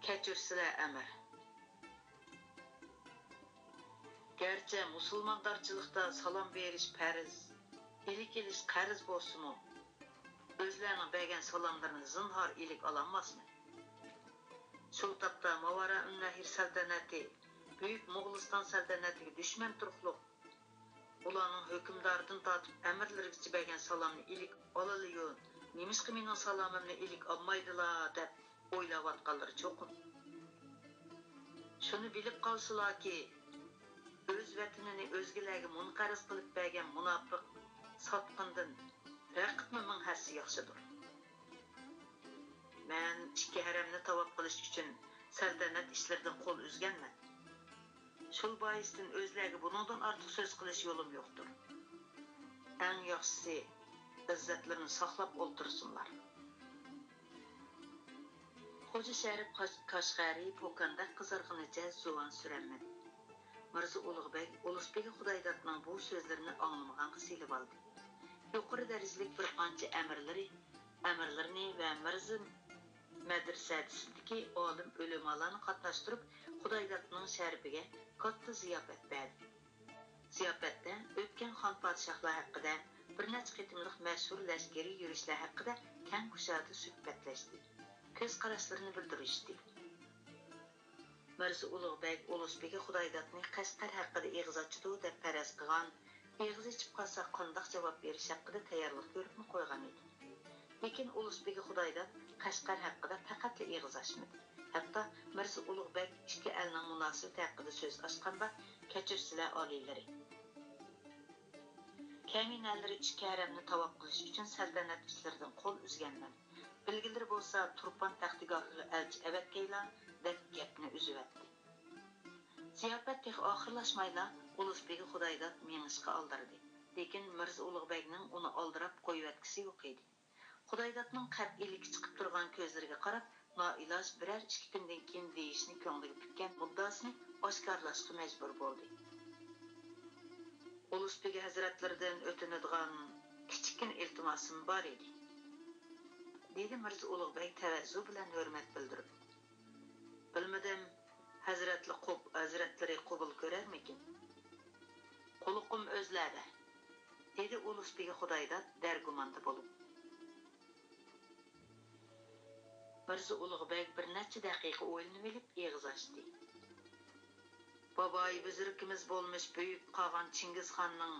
كەچۈرسىلە، ئەمىر. گەرچە مۇسۇلماندارچىلىقتا سالام بېرىش پەرز، ئىلىك ئېلىش قەرز بولسىمۇ، ئۆزلەرنىڭ بەرگەن سالاملىرىنى زىنھار ئىلىك ئالالماسمەن. شۇ تاپتا ماۋارائۇننەھر سەلتەنەتى بۈيۈك موغۇلىستان سەلتەنەتىگە دۈشمەن تۇرۇقلۇق، ئۇلارنىڭ ھۆكۈمدارىدىن تارتىپ ئەمىرلىرىگىچە بەرگەن سالامنى ئىلىك ئالىلىيۇ، نېمىشقا مېنىڭ سالامىمنى ئىلىك ئالمايدىلا دەپ ئويلاۋاتقانلىرى چوقۇم. شۇنى بىلىپ قالسىلاكى، ئۆز ۋەتىنىنى ئۆزگىلەرگە مۇنقەرز قىلىپ بەرگەن مۇناپىق، ساتقىندىن رەقىبمۇ مىڭ ھەسسە ياخشىدۇر. مەن ئىككى ھەرەمنى تاۋاپ قىلىش ئۈچۈن سەلتەنەت ئىشلىرىدىن قول ئۈزگەنمەن. شۇ بايىستىن ئۆزلەرگە بۇنىڭدىن ئارتۇق سۆز قىلىش يولۇم يوقتۇر. ئەڭ ياخشىسى، ئىززەتلىرىنى ساقلاپ ئولتۇرسۇنلار. خوجا شەرىپ قاش-، قەشقەرى پوكاندەك قىزارغىنىچە زۇۋان سۈرەلمىدى. مىرزا ئۇلۇغبەگ ئۇلۇسبىگى خۇدايدادنىڭ بۇ سۆزلىرىنى ئاڭلىمىغانغا سېلىۋالدى. يۇقىرى دەرىجىلىك بىر قانچە ئەمىرلىرى، ئەمىرلىرىنى ۋە مىرزا مەدرىسەدىسىدىكى ئالىم ئۆلىمالارنى قاتناشتۇرۇپ، خۇدايدادنىڭ شەرىپىگە كاتتا زىياپەت بەردى. زىياپەتتە ئۆتكەن خان پادىشاھلار ھەققىدە، بىر نەچچە قېتىملىق مەشھۇر لەشكىرىي يۈرۈشلەر ھەققىدە كەڭ كۇشادە سۆھبەتلەشتى. كۆز قاراشلىرىنى بىلدۈرۈشتى. مىرزا ئۇلۇغبەگ ئۇلۇسبىگى خۇدايدادنى قەشقەر ھەققىدە ئېغىز ئاچىدۇ دەپ پەرەز قىلغان، ئېغىز ئېچىپ قالسا قانداق جاۋاب بېرىش ھەققىدە تەييارلىق كۆرۈپمۇ قويغان ئىدى. لېكىن ئۇلۇسبىگى خۇدايداد قەشقەر ھەققىدە پەقەتلا ئېغىز ئاچمىدى. ھەتتا مىرزا ئۇلۇغبەگ ئىككى ئەلنىڭ مۇناسىۋىتى ھەققىدە سۆز ئاچقاندا، كەچۈرسىلە ئالىيلىرى. كەمىنەلىرى ئىككى ھەرەمنى تاۋاپ قىلىش ئۈچۈن سەلتەنەت ئىشلىرىدىن قول ئۈزگەنمەن. بىلگۈلىرى بولسا تۇرپان تەختىگاھىغا ئەلچى ئەۋەتكەيلا دەپ گەپنى ئۈزۈۋەتتى. زىياپەت تېخى ئاخىرلاشمايلا، ئۇلۇسبىگى خۇدايداد مېڭىشقا ئالدىرىدى. لېكىن مىرزا ئۇلۇغبەگنىڭ ئۇنى ئالدىراپ قويۇۋەتكۈسى يوق ئىدى. خۇدايدادنىڭ قەپ ئىلىكى چىقىپ تۇرغان كۆزلىرىگە قاراپ، نائىلاج بىرەر ئىككى كۈندىن كېيىن دېيىشنى كۆڭلىگە پۈككەن مۇددىئاسىنى ئاشكارىلاشقا مەجبۇر بولدى. ئۇلۇسبىگى ھەزرەتلىرىدىن ئۆتۈنىدىغان كىچىككىنە ئىلتىماسىم بار ئىدى، دېدى مىرزا ئۇلۇغبەگ تەۋەززۇ بىلەن ھۆرمەت بىلدۈرۈپ. بىلمىدىم، ھەزرەتلى قوب-، ھەزرەتلىرى قوبۇل كۆرەرمىكىن؟ قۇلىقىم ئۆزلەردە، دېدى ئۇلۇسبىگى خۇدايداد دەرگۇماندا بولۇپ. مىرزا ئۇلۇغبەگ بىر نەچچە دەقىقە ئويلىنىۋېلىپ ئېغىز ئاچتى. بابايى بۈزرۈكىمىز بولمىش بۈيۈك قاغان چىڭگىزخاننىڭ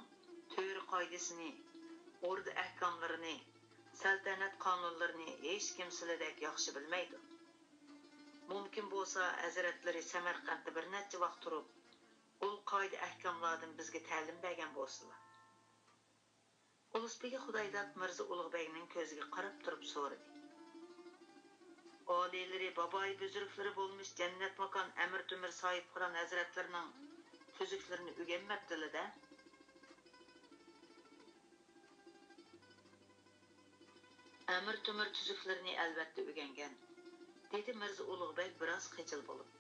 تۆرە قائىدىسىنى، ئوردا ئەھكاملىرىنى، سەلتەنەت قانۇنلىرىنى ھېچكىم سىلىدەك ياخشى بىلمەيدۇ. مۇمكىن بولسا، ھەزرەتلىرى سەمەرقەنتتە بىر نەچچە ۋاق تۇرۇپ، ئۇل قائىدە-ئەھكاملاردىن بىزگە تەلىم بەرگەن بولسىلا. ئۇلۇسبىگى خۇدايداد مىرزا ئۇلۇغبەگنىڭ كۆزىگە قاراپ تۇرۇپ سورىدى. ئالىيلىرى، بابايى بۈزرۈكلىرى بولمىش جەننەتماكان ئەمىر تۆمۈر ساھىبقىران ھەزرەتلىرىنىڭ تۈزۈكلىرىنى ئۆگەنمەپتىلا-دە؟ ئەمىر تۆمۈر تۈزۈكلىرىنى ئەلۋەتتە ئۆگەنگەن، دېدى مىرزا ئۇلۇغبەگ بىراز خىجىل بولۇپ.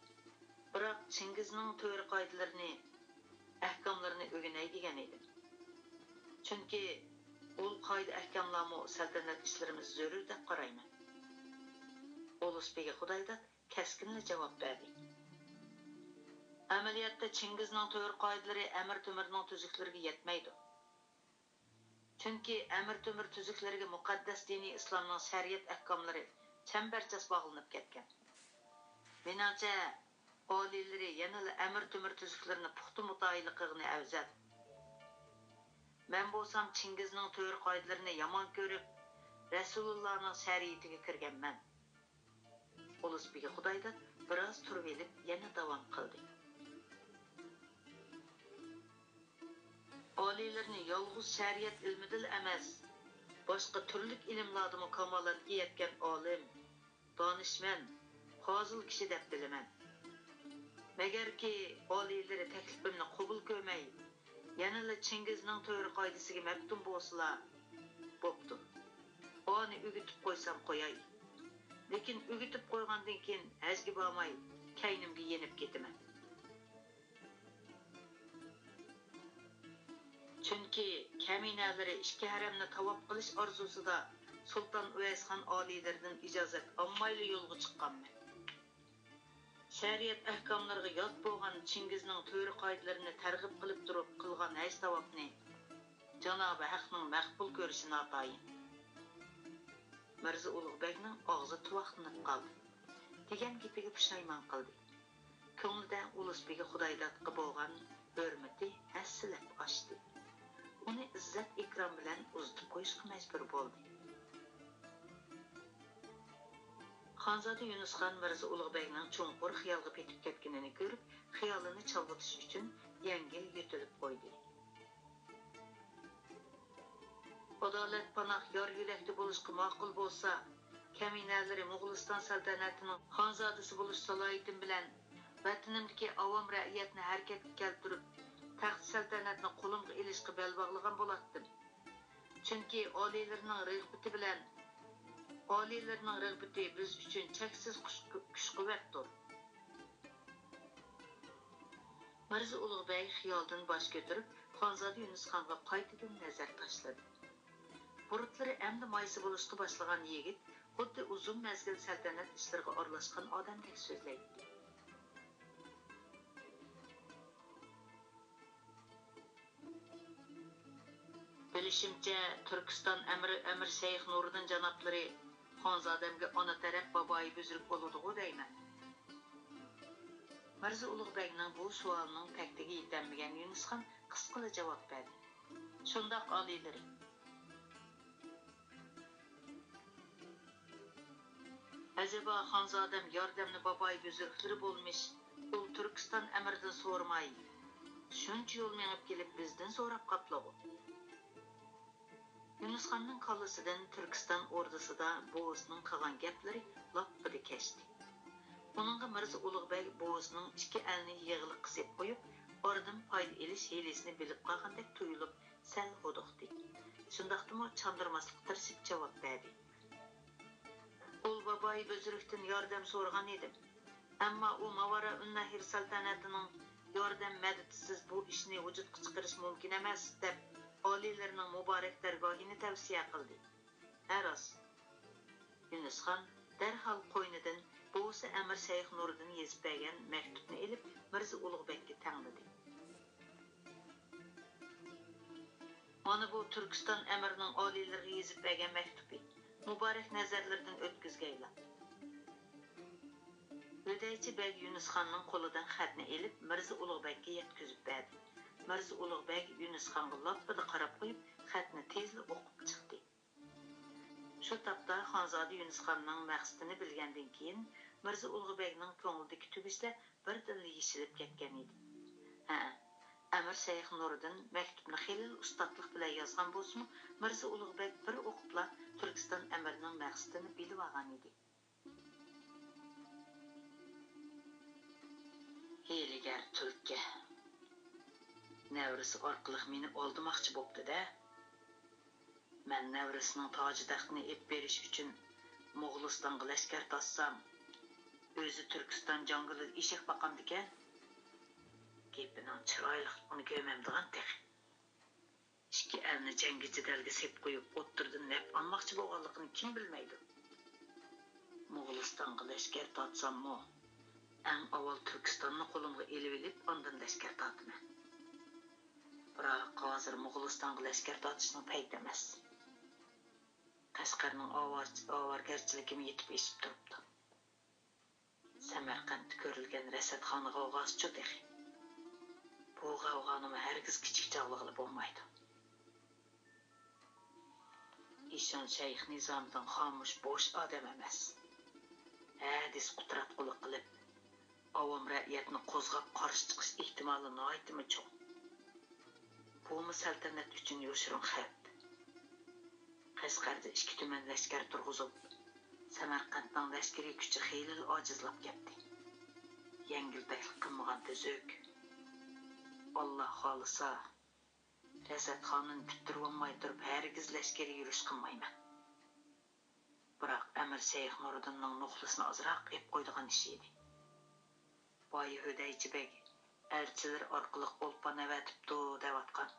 بىراق چىڭگىزنىڭ تۆرە قائىدىلىرىنى، ئەھكاملىرىنى ئۆگىنەي دېگەن ئىدىم. چۈنكى ئۇل قائىدە-ئەھكاملارمۇ سەلتەنەت ئىشلىرىمىزدا زۆرۈر دەپ قارايمەن. ئۇلۇس بېگى خۇدايداد كەسكىنلا جاۋاب بەردى. ئەمەلىيەتتە چىڭگىزنىڭ تۆۋرۈك قائىدىلىرى ئەمىر تۆمۈرنىڭ تۈزۈكلىرىگە يەتمەيدۇ. چۈنكى ئەمىر تۆمۈر تۈزۈكلىرىگە مۇقەددەس دىنىي ئىسلامنىڭ شەرىئەت ئەھكاملىرى چەمبەرچاس باغلىنىپ كەتكەن. مېنىڭچە، ئالىيلىرى يەنىلا ئەمىر تۆمۈر تۈزۈكلىرىنى پۇختا مۇتالىئە قىلغىنى ئەۋزەل. مەن بولسام چىڭگىزنىڭ تۆۋرۈك قائىدىلىرىنى يامان كۆرۈپ، رەسۇلۇللانىڭ شەرىئىتىگە كىرگەنمەن. ئۇلۇس بېگى خۇدايداد بىراز تۇرۇۋېلىپ يەنە داۋام قىلدى. ئالىيلىرىنى يالغۇز شەرىئەت ئىلمىدىلا ئەمەس، باشقا تۈرلۈك ئىلىملاردىمۇ كامالەتكە يەتكەن ئالىم، دانىشمەن، پازىل كىشى دەپ بىلىمەن. مەگەركى ئالىيلىرى تەكلىپىمنى قوبۇل كۆرمەي، يەنىلا چىڭگىزنىڭ تۆۋرۈك قائىدىسىگە مەپتۇن بولسىلا بوپتۇ. ئانى ئۆگىتىپ قويسام قوياي. لېكىن ئۆگىتىپ قويغاندىن كېيىن ھەجگە بارماي، كەينىمگە يېنىپ كېتىمەن. چۈنكى كەمىنەلىرى ئىككى ھەرەمنى تاۋاپ قىلىش ئارزۇسىدا سۇلتان ئۇۋەيسخان ئالىيلىرىدىن ئىجازەت ئالمايلا يولغا چىققانمەن. شەرىئەت ئەھكاملىرىغا يات بولغان چىڭگىزنىڭ تۆۋرۈك قائىدىلىرىنى تەرغىب قىلىپ تۇرۇپ قىلغان ھەج تاۋاپنى جانابى ھەقنىڭ مەقبۇل كۆرۈشى ناتايىن. مىرزا ئۇلۇغ بەگنىڭ ئاغزى تۇۋاقلىنىپ قالدى. دېگەن گېپىگە پۇشايمان قىلدى. كۆڭلىدە ئۇلۇس بېگى خۇدايدادقا بولغان ھۆرمىتى ھەسسىلەپ ئاشتى. ئۇنى ئىززەت-ئىكرام بىلەن ئۇزىتىپ قويۇشقا مەجبۇر بولدى. خانزادە يۇنۇسخان مىرزا ئۇلۇغ بەگنىڭ چوڭقۇر خىيالغا پېتىپ كەتكىنىنى كۆرۈپ، خىيالىنى چالغىتىش ئۈچۈن يەڭگىل يۆتىلىپ قويدى. ئادالەت پاناھ يار يۆلەكتە بولۇشقا ماقۇل بولسا، كەمىنەلىرى موغۇلىستان سەلتەنىتىنىڭ خانزادىسى بولۇش سالاھىيىتىم بىلەن ۋەتىنىمدىكى ئاۋام رەئىيەتنى ھەرىكەتكە كەلتۈرۈپ، تەخت سەلتەنەتنى قولۇمغا ئېلىشقا بەل باغلىغان بولاتتىم. چۈنكى ئالىيلىرىنىڭ رىغبىتى بىلەن، ئالىيلىرىنىڭ رىغبىتى بىز ئۈچۈن چەكسىز كۈچ-، كۈچ-قۇۋۋەتتۇر. مىرزا ئۇلۇغ بەگ خىيالدىن باش كۆتۈرۈپ، خانزادە يۇنۇسخانغا قايتىدىن نەزەر تاشلىدى. بۇرۇتلىرى ئەمدى مايسا بولۇشقا باشلىغان يىگىت خۇددى ئۇزۇن مەزگىل سەلتەنەت ئىشلىرىغا ئارىلاشقان ئادەمدەك سۆزلەيتتى. بىلىشىمچە، تۈركىستان ئەمىرى ئەمىر شەيخ نۇرىدىن جانابلىرى خانزادەمگە ئانا تەرەپ بابايى بۈزرۈك بولىدىغۇ دەيمەن. مىرزا ئۇلۇغ بەگنىڭ بۇ سوئالىنىڭ تەكتىگە يېتەلمىگەن يۇنۇسخان قىسقىلا جاۋاب بەردى. شۇنداق، ئالىيلىرى. ئەجەبا خانزادەم ياردەمنى بابايى بۈزرۈكلىرى بولمىش ئۇل تۈركىستان ئەمىرىدىن سورىماي، شۇنچە يول مېڭىپ كېلىپ بىزدىن سوراپ قاپلىغۇ؟ يۇنۇسخاننىڭ كاللىسىدىن تۈركىستان ئوردىسىدا بوۋىسىنىڭ قىلغان گەپلىرى لاپپىدە كەچتى. ئۇنىڭغا مىرزا ئۇلۇغ بەگ بوۋىسىنىڭ ئىككى ئەلنى يىغىلىق قىسىپ قويۇپ، ئارىدىن پايدا ئېلىش ھىيلىسىنى بىلىپ قالغاندەك تۇيۇلۇپ، سەل ھودۇقتى. شۇنداقتىمۇ چاندۇرماسلىققا تىرىشىپ جاۋاب بەردى. ئۇل بابايى بۈزرۈكتىن ياردەم سورىغان ئىدىم. ئەمما ئۇ ماۋارا ئۈننەھر سەلتەنەتىنىڭ ياردەم مەدىتىسىز بۇ ئىشنى ۋۇجۇدقا چىقىرىش مۇمكىن ئەمەس، دەپ ئالىيلىرىنىڭ مۇبارەك دەرگاھىنى تەۋسىيە قىلدى. ھە راست. يۈنۈسخان دەرھال قوينىدىن بوۋىسى ئەمىر شەيخ نۇرىدىن يېزىپ بەرگەن مەكتۇپنى ئېلىپ، مىرزا ئۇلۇغ بەگكە تەڭلىدى. مانا بۇ تۈركىستان ئەمىرىنىڭ ئالىيلىرىغا يېزىپ بەرگەن مەكتۇپى. مۇبارەك نەزەرلىرىدىن ئۆتكۈزگەيلا. ھۆدەيچە بەگ يۈنۈسخاننىڭ قولىدىن خەتنى ئېلىپ، مىرزا ئۇلۇغ بەگكە يەتكۈزۈپ بەردى. مىرزا ئۇلۇغ بەگ يۈنۈسخانغا لاپپىدە قاراپ قويۇپ، خەتنى تېزلا ئوقۇپ چىقتى. شۇ تاپتا خانزادە يۈنۈسخاننىڭ مەقسىتىنى بىلگەندىن كېيىن، مىرزا ئۇلۇغ بەگنىڭ كۆڭلىدىكى تۈگۈشلەر بىردىنلا يېشىلىپ كەتكەن ئىدى. ھەئە، ئەمىر شەيخ نۇرىدىن مەكتۇپنى خېلىلا ئۇستاتلىق بىلەن يازغان بولسىمۇ، مىرزا ئۇلۇغ بەگ بىر ئوقۇپلا تۈركىستان ئەمىرىنىڭ مەقسىتىنى بىلىۋالغان ئىدى. ھىيلىگەر تۈلكە! نەۋرىسى ئارقىلىق مېنى ئالدىماقچى بوپتۇ-دە! مەن نەۋرىسىنىڭ تاجى تەختىنى ئېلىپ بېرىش ئۈچۈن موغۇلىستانغا لەشكەر تارتسام، ئۆزى تۈركىستان جاڭگىلىدا ئېشەك باقامدىكەن؟ گېپىنىڭ چىرايلىقلىقىنى كۆرمەمدىغان تېخى. ئىككى ئەلنى جەڭگى جېدەلگە سېلىپ قويۇپ، ئوتتۇرىدىن نەپ ئالماقچى بولغانلىقىنى كىم بىلمەيدۇ؟ موغۇلىستانغا لەشكەر تارتساممۇ، ئەڭ ئاۋۋال تۈركىستاننى قولۇمغا ئېلىۋېلىپ، ئاندىن لەشكەر تارتىمەن. بىراق ھازىر موغۇلىستانغا لەشكەر تارتىشنىڭ پەيتى ئەمەس. قەشقەرنىڭ ئاۋار-، ئاۋارىگەرچىلىكىمۇ يېتىپ ئېشىپ تۇرۇپتۇ. سەمەرقەنتتە كۆرۈلگەن رەسەتخانا غەۋغاسىچۇ تېخى؟ بۇ غەۋغانىمۇ ھەرگىز كىچىك چاغلىغىلى بولمايدۇ. ئىشان شەيخ نىزامىدىن خامۇش بوش ئادەم ئەمەس. ھە دېسە قۇتراتقۇلۇق قىلىپ، ئاۋام رەئىيەتنى قوزغاپ قارشى چىقىش ئېھتىمالى ناھايىتىمۇ چوڭ. بۇمۇ سەلتەنەت ئۈچۈن يوشۇرۇن خەۋپ. قەشقەردە ئىككى تۈمەن لەشكەر تۇرغۇزۇپ، سەمەرقەنتنىڭ لەشكىرىي كۈچى خېلىلا ئاجىزلاپ كەتتى. يەڭگىلتەكلىك قىلمىغان تۈزۈك. ئاللا خالىسا، رەسەتخانىنى پۈتتۈرۈۋالماي تۇرۇپ ھەرگىز لەشكىرىي يۈرۈش قىلمايمەن. بىراق ئەمىر شەيخ نۇرىدىننىڭ نوخلىسىنى ئازراق ئېپ قويىدىغان ئىشى ئىدى. بايا ھۆدەيچى بەگ ئەلچىلىرى ئارقىلىق ئولپان ئەۋەتىپتۇ دەۋاتقان.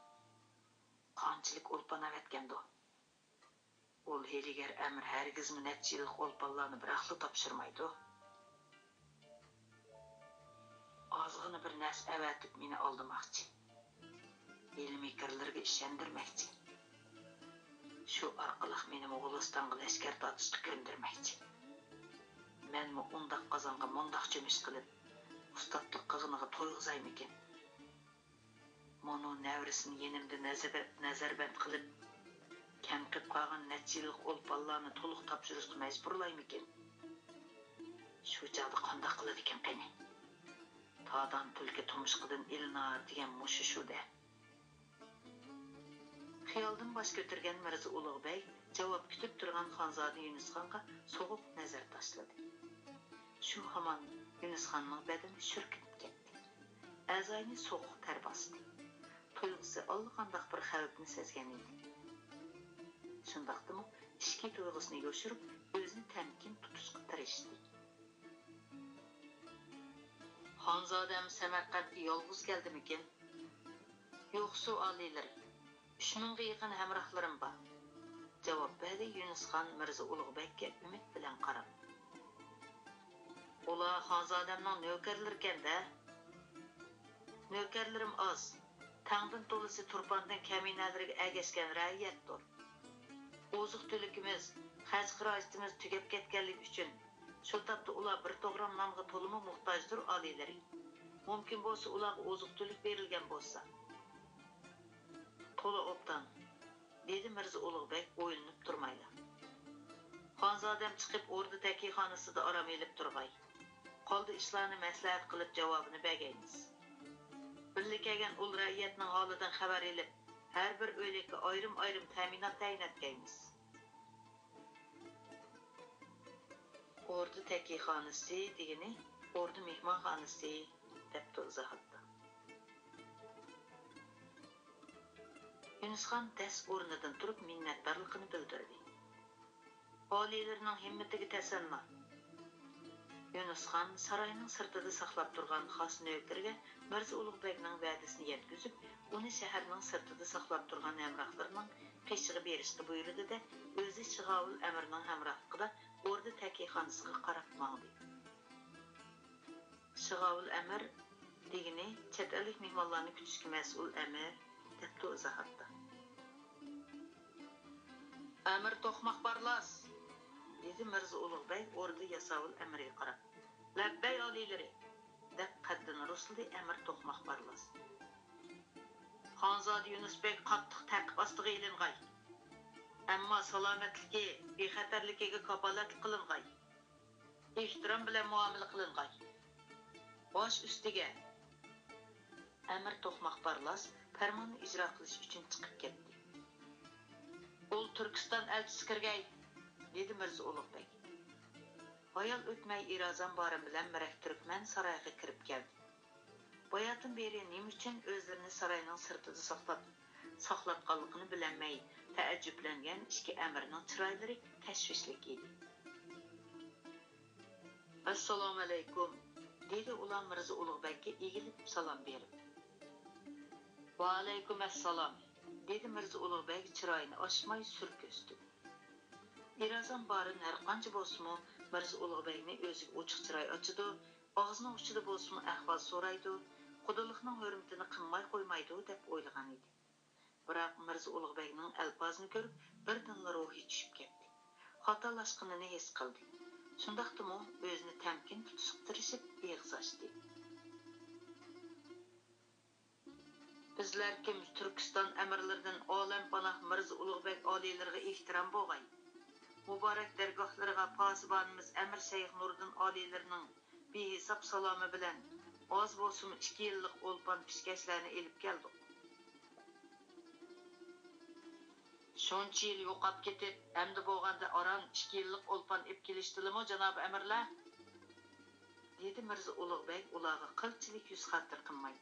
قانچىلىك ئولپان ئەۋەتكەندۇ؟ ئۇل ھىيلىگەر ئەمىر ھەرگىزمۇ نەچچە يىللىق ئولپانلارنى بىراقلا تاپشۇرمايدۇ. ئازغىنە بىر نەرسە ئەۋەتىپ مېنى ئالدىماقچى. ھىيلە-مىكىرلىرىگە ئىشەندۈرمەكچى. شۇ ئارقىلىق مېنى موغۇلىستانغا لەشكەر تارتىشقا كۆندۈرمەكچى. مەنمۇ ئۇنداق قازانغا مۇنداق چۆمۈچ قىلىپ، ئۇستاتلىق قىلغىنىغا تويغۇزايمىكىن؟ مۇنۇ نەۋرىسىنى يېنىمدا نەزەر-، نەزەربەند قىلىپ، كەم قېلىپ قالغان نەچچە يىللىق ئولپانلارنى تولۇق تاپشۇرۇشقا مەجبۇرلايمىكىن؟ شۇ چاغدا قانداق قىلىدىكىن قېنى؟ تادان تۈلكە تۇمشۇقىدىن ئىلىنار دېگەن مۇشۇ شۇ-دە. خىيالدىن باش كۆتۈرگەن مىرزا ئۇلۇغ بەگ جاۋاب كۈتۈپ تۇرغان خانزادە يۈنۈسخانغا سوغۇق نەزەر تاشلىدى. شۇ ھامان يۈنۈسخاننىڭ بەدىنى شۈركۈنۈپ كەتتى. ئەزاينى سوغۇق تەر باستى. تۇيغۇسى ئاللىقانداق بىر خەۋپنى سەزگەن ئىدى. شۇنداقتىمۇ ئىچكى تۇيغۇسىنى يوشۇرۇپ، ئۆزىنى تەمكىن تۇتۇشقا تىرىشتى. خانزادەم سەمەرقەنتكە يالغۇز كەلدىمىكىن؟ يوقسۇ، ئالىيلىرى، ئۈچ مىڭغا يېقىن ھەمراھلىرىم بار، جاۋاب بەردى يۈنۈسخان مىرزا ئۇلۇغ بەگكە ئۈمىد بىلەن قاراپ. ئۇلار خانزادەمنىڭ نۆكەرلىرىكەن-دە. نۆكەرلىرىم ئاز، تەڭدىن تولىسى تۇرپاندىن كەمىنەلىرىگە ئەگەشكەن رەئىيەتتۇر. ئوزۇق-تۈلۈكىمىز، خەرج-خىراجىتىمىز تۈگەپ كەتكەنلىكى ئۈچۈن، شۇ تاپتا ئۇلار بىر توغرام نانغا تولىمۇ موھتاجدۇر، ئالىيلىرى. مۇمكىن بولسا، ئۇلارغا ئوزۇق-تۈلۈك بېرىلگەن بولسا. تولا ئوبدان، دېدى مىرزا ئۇلۇغ بەگ ئويلىنىپ تۇرمايلا. خانزادەم چىقىپ ئوردا تەكىيخانىسىدا ئارام ئېلىپ تۇرغاي. قالدى ئىشلارنى مەسلىھەت قىلىپ جاۋابىنى بەرگەيمىز. بىللە كەلگەن ئۇل رەئىيەتنىڭ ھالىدىن خەۋەر ئېلىپ، ھەر بىر ئۆيلۈككە ئايرىم-ئايرىم تەمىنات تەيىن ئەتكەيمىز. ئوردا تەكىيخانىسى دېگىنى ئوردا مېھمانخانىسى، دەپتۇ ئىزاھاتتا. يۈنۈسخان دەس ئورنىدىن تۇرۇپ مىننەتدارلىقىنى بىلدۈردى. ئالىيلىرىنىڭ ھىممىتىگە تەسەللا. يۈنۈسخان ساراينىڭ سىرتىدا ساقلاپ تۇرغان خاس نۆكىرىگە مىرزا ئۇلۇغ بەگنىڭ ۋەدىسىنى يەتكۈزۈپ، ئۇنى شەھەرنىڭ سىرتىدا ساقلاپ تۇرغان ھەمراھلىرىنىڭ قېشىغا بېرىشقا بۇيرۇدى-دە، ئۆزى شىغاۋۇل ئەمىرنىڭ ھەمراھلىقىدا ئوردا تەكىيخانىسىغا قاراپ ماڭدى. شىغاۋۇل ئەمىر دېگىنى چەت ئەللىك مېھمانلارنى كۈتۈشكە مەسئۇل ئەمىر، دەپتۇ ئىزاھاتتا. ئەمىر توقماق بارلاس، دېدى مىرزا ئۇلۇغ بەگ ئوردا ياساۋۇل ئەمىرگە قاراپ. لەببەي ئالىيلىرى، دەپ قەددىنى رۇسلىدى ئەمىر توقماق بارلاس. خانزادە يۈنۈس بەگ قاتتىق تەقىپ ئاستىغا ئېلىنغاي. ئەمما سالامەتلىكى، بىخەتەرلىكىگە كاپالەتلىك قىلىنغاي. ئېھتىرام بىلەن مۇئامىلە قىلىنغاي. باش ئۈستىگە! ئەمىر توقماق بارلاس پەرماننى ئىجرا قىلىش ئۈچۈن چىقىپ كەتتى. ئۇل تۈركىستان ئەلچىسى كىرگەي! دېدى مىرزا ئۇلۇغ بەگ. ھايال ئۆتمەي ئىرازان بارىن بىلەن مىرەك تۈركمەن سارايغا كىرىپ كەلدى. باياتىن بېرى نېمە ئۈچۈن ئۆزلىرىنى ساراينىڭ سىرتىدا ساقلاپ، ساقلاتقانلىقىنى بىلەلمەي تەئەججۈپلەنگەن ئىككى ئەمىرنىڭ چىرايلىرى تەشۋىشلىك ئىدى. ئەسسالامۇئەلەيكۇم، دېدى ئۇلار مىرزا ئۇلۇغ بەگكە ئېگىلىپ سالام بېرىپ. ۋەئەلەيكۇم ئەسسالام، دېدى مىرزا ئۇلۇغ بەگ چىرايىنى ئاچماي سۈر كۆرسىتىپ. ئىرازان بارىن ھەرقانچە بولسىمۇ، مىرزا ئۇلۇغ بەگنى ئۆزىگە ئوچۇق چىراي ئاچىدۇ، ئاغزىنىڭ ئۇچىدا بولسىمۇ ئەھۋال سورايدۇ، قۇدىلىقنىڭ ھۆرمىتىنى قىلماي قويمايدۇ دەپ ئويلىغان ئىدى. بىراق مىرزا ئۇلۇغ بەگنىڭ ئەلپازىنى كۆرۈپ، بىردىنلا روھى چۈشۈپ كەتتى. خاتالاشقىنىنى ھېس قىلدى. شۇنداقتىمۇ ئۆزىنى تەمكىن تۇتۇشقا تىرىشىپ ئېغىز ئاچتى. بىزلەر كىم تۈركىستان ئەمىرلىرىدىن ئالەمپاناھ مىرزا ئۇلۇغ بەگ ئالىيلىرىغا ئېھتىرام بوغاي. مۇبارەك دەرگاھلىرىغا پاسىبانىمىز ئەمىر شەيخ نۇردىن ئالىيلىرىنىڭ بىھېساب سالامى بىلەن ئاز بولسىمۇ ئىككى يىللىق ئولپان پىشكەچلەرنى ئېلىپ كەلدۇق. شۇنچە يىل يوقاپ كېتىپ، ئەمدى بولغاندا ئاران ئىككى يىللىق ئولپان ئېلىپ كېلىشتىلىمۇ، جانابىي ئەمىرلەر؟ دېدى مىرزا ئۇلۇغ بەگ ئۇلارغا قىلچىلىك يۈز خاتىرە قىلماي.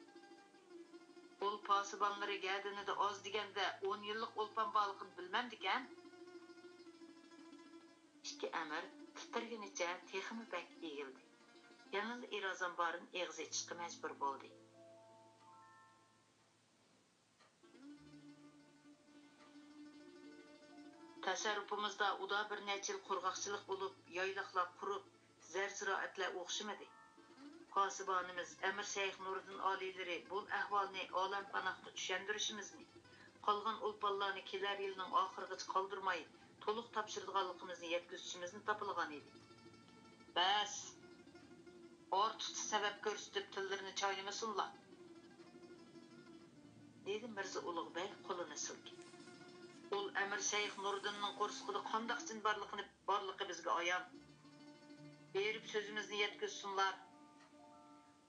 ئۇل پاسىبانلىرى گەدىنىدە ئاز دېگەندە ئون يىللىق ئولپان بارلىقىنى بىلمەمدىكەن. ئىككى ئەمىر تىترىگىنىچە تېخىمۇ بەك ئېگىلدى. يەنىلا ئىرازان بارىن ئېغىز ئېچىشقا مەجبۇر بولدى. تەسەررۇپىمىزدا ئۇدا بىر نەچچە يىل قۇرغاقچىلىق بولۇپ، يايلاقلار قۇرۇپ، زەر-زىرائەتلەر ئوخشىمىدى. پاسىبانىمىز ئەمىر شەيخ نۇرىدىن ئالىيلىرى بۇ ئەھۋالنى ئالەمپاناھقا چۈشەندۈرۈشىمىزنى، قالغان ئولپانلارنى كېلەر يىلنىڭ ئاخىرىغىچە قالدۇرماي، تولۇق تاپشۇرىدىغانلىقىمىزنى يەتكۈزۈشىمىزنى تاپىلىغان ئىدى. بەس! ئارتۇقچە سەۋەب كۆرسىتىپ تىللىرىنى چاينىمىسۇنلا! دېدى مىرزا ئۇلۇغ بەگ قولىنى سىلكىپ. ئۇل ئەمىر شەيخ نۇردىننىڭ قورسىقىدا قانداق جىن بارلىقىنى، بارلىقى بىزگە ئايان. بېرىپ سۆزىمىزنى يەتكۈزسۇنلار.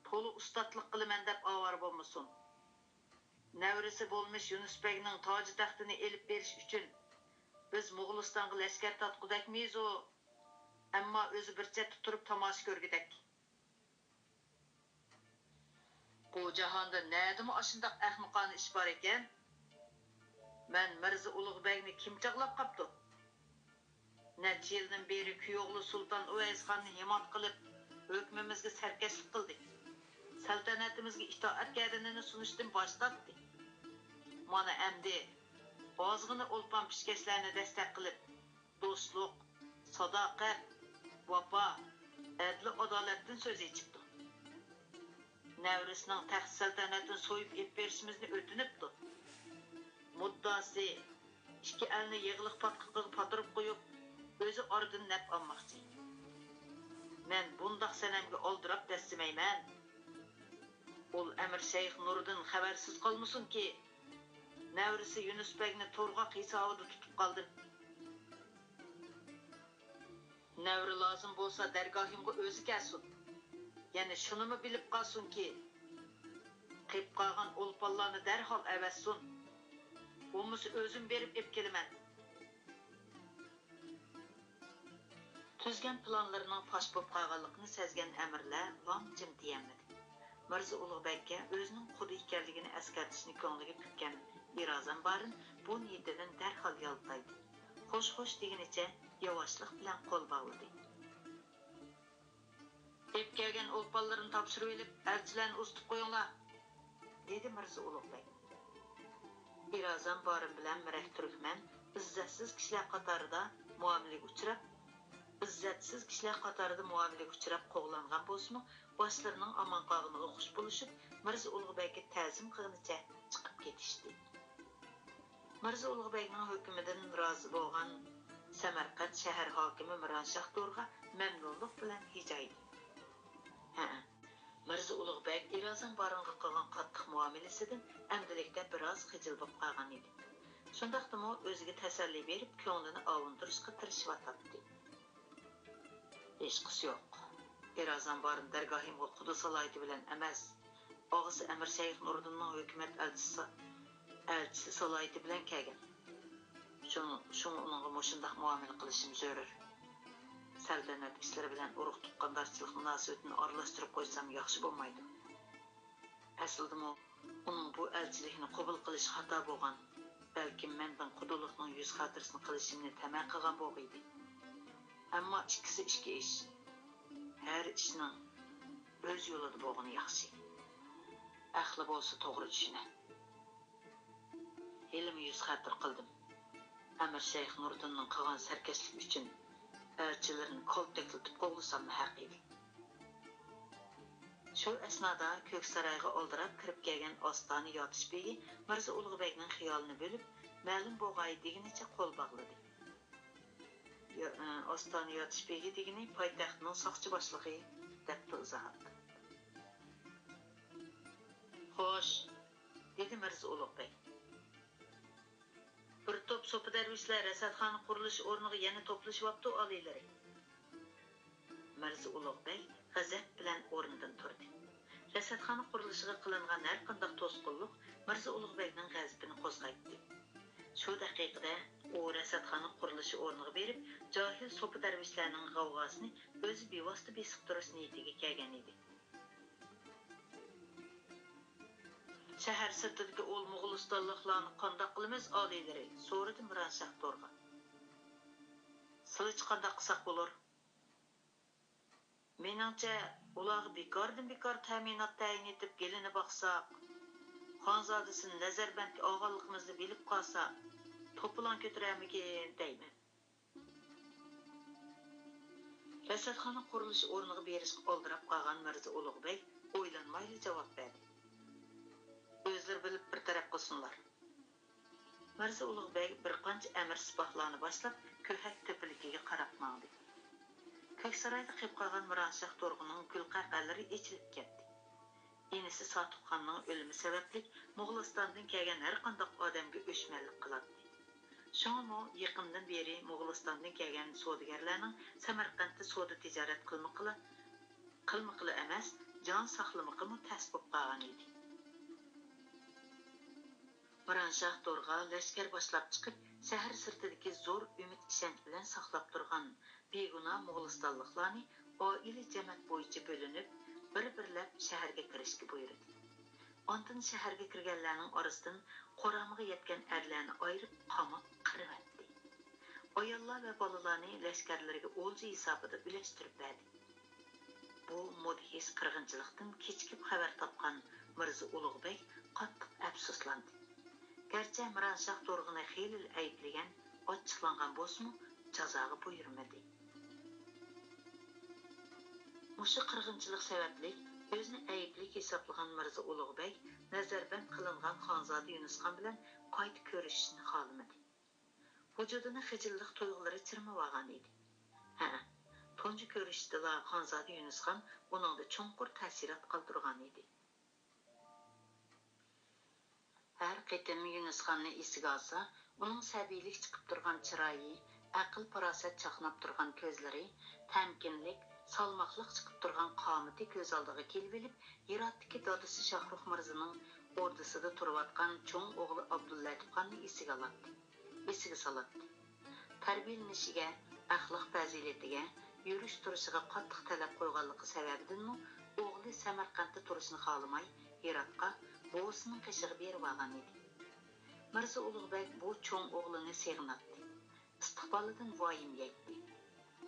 تولا ئۇستاتلىق قىلىمەن دەپ ئاۋارە بولمىسۇن. نەۋرىسى بولمىش يۇنۇس بەگنىڭ تاجى تەختىنى ئېلىپ بېرىش ئۈچۈن بىز موغۇلىستانغا لەشكەر تارتقۇدەكمىزۇ؟ ئەمما ئۆزى بىر چەتتە تۇرۇپ تاماشا كۆرگۈدەك. بۇ جاھاندا نەدىمۇ ئاشۇنداق ئەخمىقانە ئىش بار ئىكەن؟ مەن مىرزا ئۇلۇغ بەگنى كىم چاغلاپ قاپتۇ؟ نەچچە يىلدىن بېرى كۈيئوغلى سۇلتان ئۇۋەيسخاننى ھىمايە قىلىپ، ھۆكمىمىزگە سەركەشلىك قىلدى. سەلتەنىتىمىزگە ئىتائەت گەدىنىنى سۇنۇشتىن باش تارتتى. مانا ئەمدى ئازغىنە ئولپان پىشكەشلەرنى دەستەك قىلىپ، دوستلۇق، ساداقەت، ۋاپا، ئەدلى ئادالەتتىن سۆز ئېچىپتۇ. نەۋرىسىنىڭ تەخت سەلتەنەتنى سويۇپ ئېلىپ بېرىشىمىزنى ئۆتۈنۈپتۇ. مۇددىئاسى، ئىككى ئەلنى يېغىلىق پاتقىقىغا پاتۇرۇپ قويۇپ، ئۆزى ئارىدىن نەپ ئالماقچى. مەن بۇنداق سەنەمگە ئالدىراپ دەسسىمەيمەن. ئۇل ئەمىر شەيخ نۇردىن خەۋەرسىز قالمىسۇنكى، نەۋرىسى يۈنۈس بەگنى تورغاق ھېسابىدا تۇتۇپ قالدىم. نەۋرە لازىم بولسا دەرگاھىمغا ئۆزى كەلسۇن. يەنە شۇنىمۇ بىلىپ قالسۇنكى، قېلىپ قالغان ئولپانلارنى دەرھال ئەۋەتسۇن. بولمىسا ئۆزۈم بېرىپ ئېلىپ كېلىمەن. تۈزگەن پىلانلىرىنىڭ پاش بولۇپ قالغانلىقىنى سەزگەن ئەمىرلەر ۋاڭ-جىم دېيەلمىدى. مىرزا ئۇلۇغ بەگكە ئۆزىنىڭ قۇدى ئىكەنلىكىنى ئەسكەرتىشنى كۆڭلىگە پۈككەن ئىرازان بارىن بۇ نىيىتىدىن دەرھال يالتايدى. خوش-خوش دېگىنىچە ياۋاشلىق بىلەن قول باغلىدى. ئېلىپ كەلگەن ئولپانلىرىنى تاپشۇرۇۋېلىپ، ئەلچىلەرنى ئۇزىتىپ قويۇڭلار، دېدى مىرزا ئۇلۇغ بەگ. ئىرازان بارىن بىلەن مىرەك تۈركمەن ئىززەتسىز كىشىلەر قاتارىدا مۇئامىلىگە ئۇچراپ، ئىززەتسىز كىشىلەر قاتارىدا مۇئامىلىگە ئۇچراپ قوغلانغان بولسىمۇ، باشلىرىنىڭ ئامان قالغىنىغا خوش بولۇشۇپ، مىرزا ئۇلۇغ بەگكە تەزىم قىلغىنىچە چىقىپ كېتىشتى. مىرزا ئۇلۇغ بەگنىڭ ھۆكمىدىن رازى بولغان سەمەرقەنت شەھەر ھاكىمى مىرانشاھ دورغا مەمنۇنلۇق بىلەن ھىجايدى. ھەئە، مىرزا ئۇلۇغ بەگ ئىرازان بارىنغا قىلغان قاتتىق مۇئامىلىسىدىن ئەمدىلىكتە بىراز خىجىل بولۇپ قالغان ئىدى. شۇنداقتىمۇ ئۆزىگە تەسەللى بېرىپ، كۆڭلىنى ئاۋۇندۇرۇشقا تىرىشىۋاتاتتى. ھېچقىسى يوق. ئىرازان بارىن دەرگاھىمغا قۇدا سالاھىيىتى بىلەن ئەمەس، ئاغىسى ئەمىر شەيخ نۇردىننىڭ ھۆكۈمەت ئەلچىسى، ئەلچىسى سالاھىيىتى بىلەن كەلگەن. شۇڭ-، شۇڭا ئۇنىڭغا مۇشۇنداق مۇئامىلە قىلىشىم زۆرۈر. سەلتەنەت ئىشلىرى بىلەن ئۇرۇق-تۇغقاندارچىلىق مۇناسىۋىتىنى ئارىلاشتۇرۇپ قويسام ياخشى بولمايدۇ. ئەسلىدىمۇ ئۇنىڭ بۇ ئەلچىلىكنى قوبۇل قىلىشى خاتا بولغان. بەلكىم مەن دىڭ قۇدىلىقنىڭ يۈز خاتىرىسىنى قىلىشىمنى تەمە قىلغان بولغىيدى. ئەمما ئىككىسى ئىككى ئىش. ھەر ئىشنىڭ ئۆز يولىدا بولغىنى ياخشى. ئەقلى بولسا توغرا چۈشىنە. ھېلىمۇ يۈز خاتىرە قىلدىم. ئەمىر شەيخ نۇردىننىڭ قىلغان سەركەشلىكى ئۈچۈن ئەرچىلىرىنى كالتەكلىتىپ قوغلىساممۇ ھەق ئىدى. شۇ ئەسنادا كۆكسارايغا ئالدىراپ كىرىپ كەلگەن ئاستانە ياتۇش بېگى مىرزا ئۇلۇغ بەگنىڭ خىيالىنى بۆلۈپ، مەلۇم بولغاي دېگىنىچە قول باغلىدى. يا-، ئاستانە ياتۇش بېگى دېگىنى پايتەختنىڭ ساقچى باشلىقى، دەپتۇ ئىزاھات. خوش، دېدى مىرزا ئۇلۇغ بەگ. بىر توپ سوپى دەرۋىشلەر رەسەتخانا قۇرۇلۇشى ئورنىغا يەنە توپلىشىۋاپتۇ، ئالىيلىرى. مىرزا ئۇلۇغ بەگ غەزەپ بىلەن ئورنىدىن تۇردى. رەسەتخانا قۇرۇلۇشىغا قىلىنغان ھەر قانداق توسقۇنلۇق مىرزا ئۇلۇغ بەگنىڭ غەزىپىنى قوزغايتتى. شۇ دەقىقىدە ئۇ رەسەتخانا قۇرۇلۇشى ئورنىغا بېرىپ، جاھىل سوپى دەرۋىشلەرنىڭ غەۋغاسىنى ئۆزى بىۋاسىتە بېسىقتۇرۇش نىيىتىگە كەلگەن ئىدى. شەھەر سىرتىدىكى ئۇل موغۇلىستانلىقلارنى قانداق قىلىمىز، ئالىيلىرى؟ سورىدى مىرانشاھ تورغا. سىلىچە قانداق قىلساق بولۇر؟ مېنىڭچە، ئۇلارغا بىكاردىن بىكار تەمىنات تەيىن ئېتىپ گېلىنى باقساق، خانزادىسىنى نەزەربەندكە ئالغانلىقىمىزنى بىلىپ قالسا، توپىلاڭ كۆتۈرەرمىكىن دەيمەن. رەسەتخانا قۇرۇلۇشى ئورنىغا بېرىشقا ئالدىراپ قالغان مىرزا ئۇلۇغ بەگ ئويلانمايلا جاۋاب بەردى. ئۆزلىرى بىلىپ بىر تەرەپ قىلسۇنلار. مىرزا ئۇلۇغ بەگ بىر قانچە ئەمىر سىپاھلارنى باشلاپ، كۆھەك تۆپىلىكىگە قاراپ ماڭدى. كۆكسارايدا قېلىپ قالغان مىرانشاھ تورغىنىڭ گۈلقەقەلىرى ئېچىلىپ كەتتى. ئىنىسى ساتۇقخاننىڭ ئۆلۈمى سەۋەبلىك موغۇلىستاندىن كەلگەن ھەر قانداق ئادەمگە ئۆچمەنلىك قىلاتتى. شۇڭىمۇ يېقىندىن بېرى موغۇلىستاندىن كەلگەن سودىگەرلەرنىڭ سەمەرقەنتتە سودا تىجارەت قىلمىقىلا، قىلمىقىلا ئەمەس، جان ساقلىمىقىمۇ تەس بولۇپ قالغان ئىدى. مىرانشاھ تورغا لەشكەر باشلاپ چىقىپ، شەھەر سىرتىدىكى زور ئۈمىد-ئىشەنچ بىلەن ساقلاپ تۇرغان بىگۇناھ موغۇلىستانلىقلارنى ئائىلە جەمەت بويىچە بۆلۈنۈپ، بىر-بىرلەپ شەھەرگە كىرىشكە بۇيرۇدى. ئاندىن شەھەرگە كىرگەنلەرنىڭ ئارىسىدىن قورامىغا يەتكەن ئەرلەرنى ئايرىپ، قاماپ قىرىۋەتتى. ئاياللار ۋە بالىلارنى لەشكەرلىرىگە ئولجا ھېسابىدا ئۈلەشتۈرۈپ بەردى. بۇ مۇدھىش قىرغىنچىلىقتىن كېچىكىپ خەۋەر تاپقان مىرزا ئۇلۇغ بەگ قاتتىق ئەپسۇسلاندى. گەرچە مىرانشاھ تورغىنى خېلىلا ئەيىبلىگەن، ئاچچىقلانغان بولسىمۇ، جازاغا بۇيرۇمىدى. مۇشۇ قىرغىنچىلىق سەۋەبلىك ئۆزىنى ئەيىبلىك ھېسابلىغان مىرزا ئۇلۇغ بەگ نەزەربەند قىلىنغان خانزادە يۇنۇسخان بىلەن قايتا كۆرۈشۈشنى خالىمىدى. ۋۇجۇدىنى خىجىللىق تۇيغۇلىرى چىرمىۋالغان ئىدى. ھەئە، تۇنجى كۆرۈشۈشتىلا خانزادە يۇنۇسخان ئۇنىڭدا چوڭقۇر تەسىرات قالدۇرغان ئىدى. ھەر قېتىم يۇنۇسخاننى ئېسىگە ئالسا، ئۇنىڭ سەبىيلىك چىقىپ تۇرغان چىرايى، ئەقىل-پاراسەت چاقناپ تۇرغان كۆزلىرى، تەمكىنلىك، سالماقلىق چىقىپ تۇرغان قامىتى كۆز ئالدىغا كېلىۋېلىپ، ھىراتتىكى دادىسى شاھرۇخ مىرزىنىڭ ئوردىسىدا تۇرۇۋاتقان چوڭ ئوغلى ئابدۇللەتىپخاننى ئېسىگە ئالاتتى. ئېسىگە سالاتتى. تەربىيەلىنىشىگە، ئەخلاق پەزىلىتىگە، يۈرۈش-تۇرۇشىغا قاتتىق تەلەپ قويغانلىقى سەۋەبىدىنمۇ ئوغلى سەمەرقەنتتە تۇرۇشنى خالىماي، ھىراتقا، بوۋىسىنىڭ قېشىغا بېرىۋالغان ئىدى. مىرزا ئۇلۇغ بەگ بۇ چوڭ ئوغلىنى سېغىناتتى. ئىستىقبالىدىن ۋايىم يەيتتى.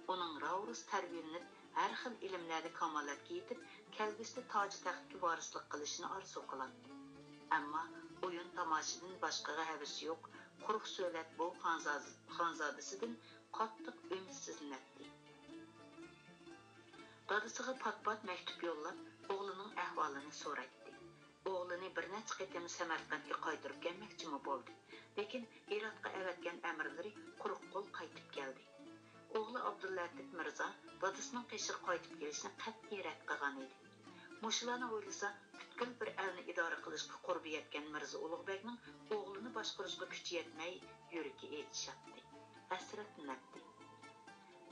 ئۇنىڭ راۋۇرۇس تەربىيەلىنىپ، ھەر خىل ئىلىملەردە كامالەتكە يېتىپ، كەلگۈسىدە تاج-تەختكە ۋارىسلىق قىلىشىنى ئارزۇ قىلاتتى. ئەمما ئويۇن-تاماشىدىن باشقىغا ھەۋىسى يوق، قۇرۇق سۆلەت بوۋا خانزا-، خانزادىسىدىن قاتتىق ئۈمىدسىزلىنەتتى. دادىسىغا پات-پات مەكتۇپ يوللاپ، ئوغلىنىڭ ئەھۋالىنى سورايتتى. ئوغلىنى بىر نەچچە قېتىم سەمەرقەنتكە قايتۇرۇپ كەلمەكچىمۇ بولدى، لېكىن ھىراتقا ئەۋەتكەن ئەمىرلىرى قۇرۇق قول قايتىپ كەلدى. ئوغلى ئابدۇللەتىپ مىرزا دادىسىنىڭ قېشىغا قايتىپ كېلىشنى قەتئىي رەت قىلغان ئىدى. مۇشۇلارنى ئويلىسا، پۈتكۈل بىر ئەلنى ئىدارە قىلىشقا قۇربى يەتكەن مىرزا ئۇلۇغ بەگنىڭ ئوغلىنى باشقۇرۇشقا كۈچى يەتمەي، يۈرىكى ئېچىشاتتى، ھەسرەتلىنەتتى.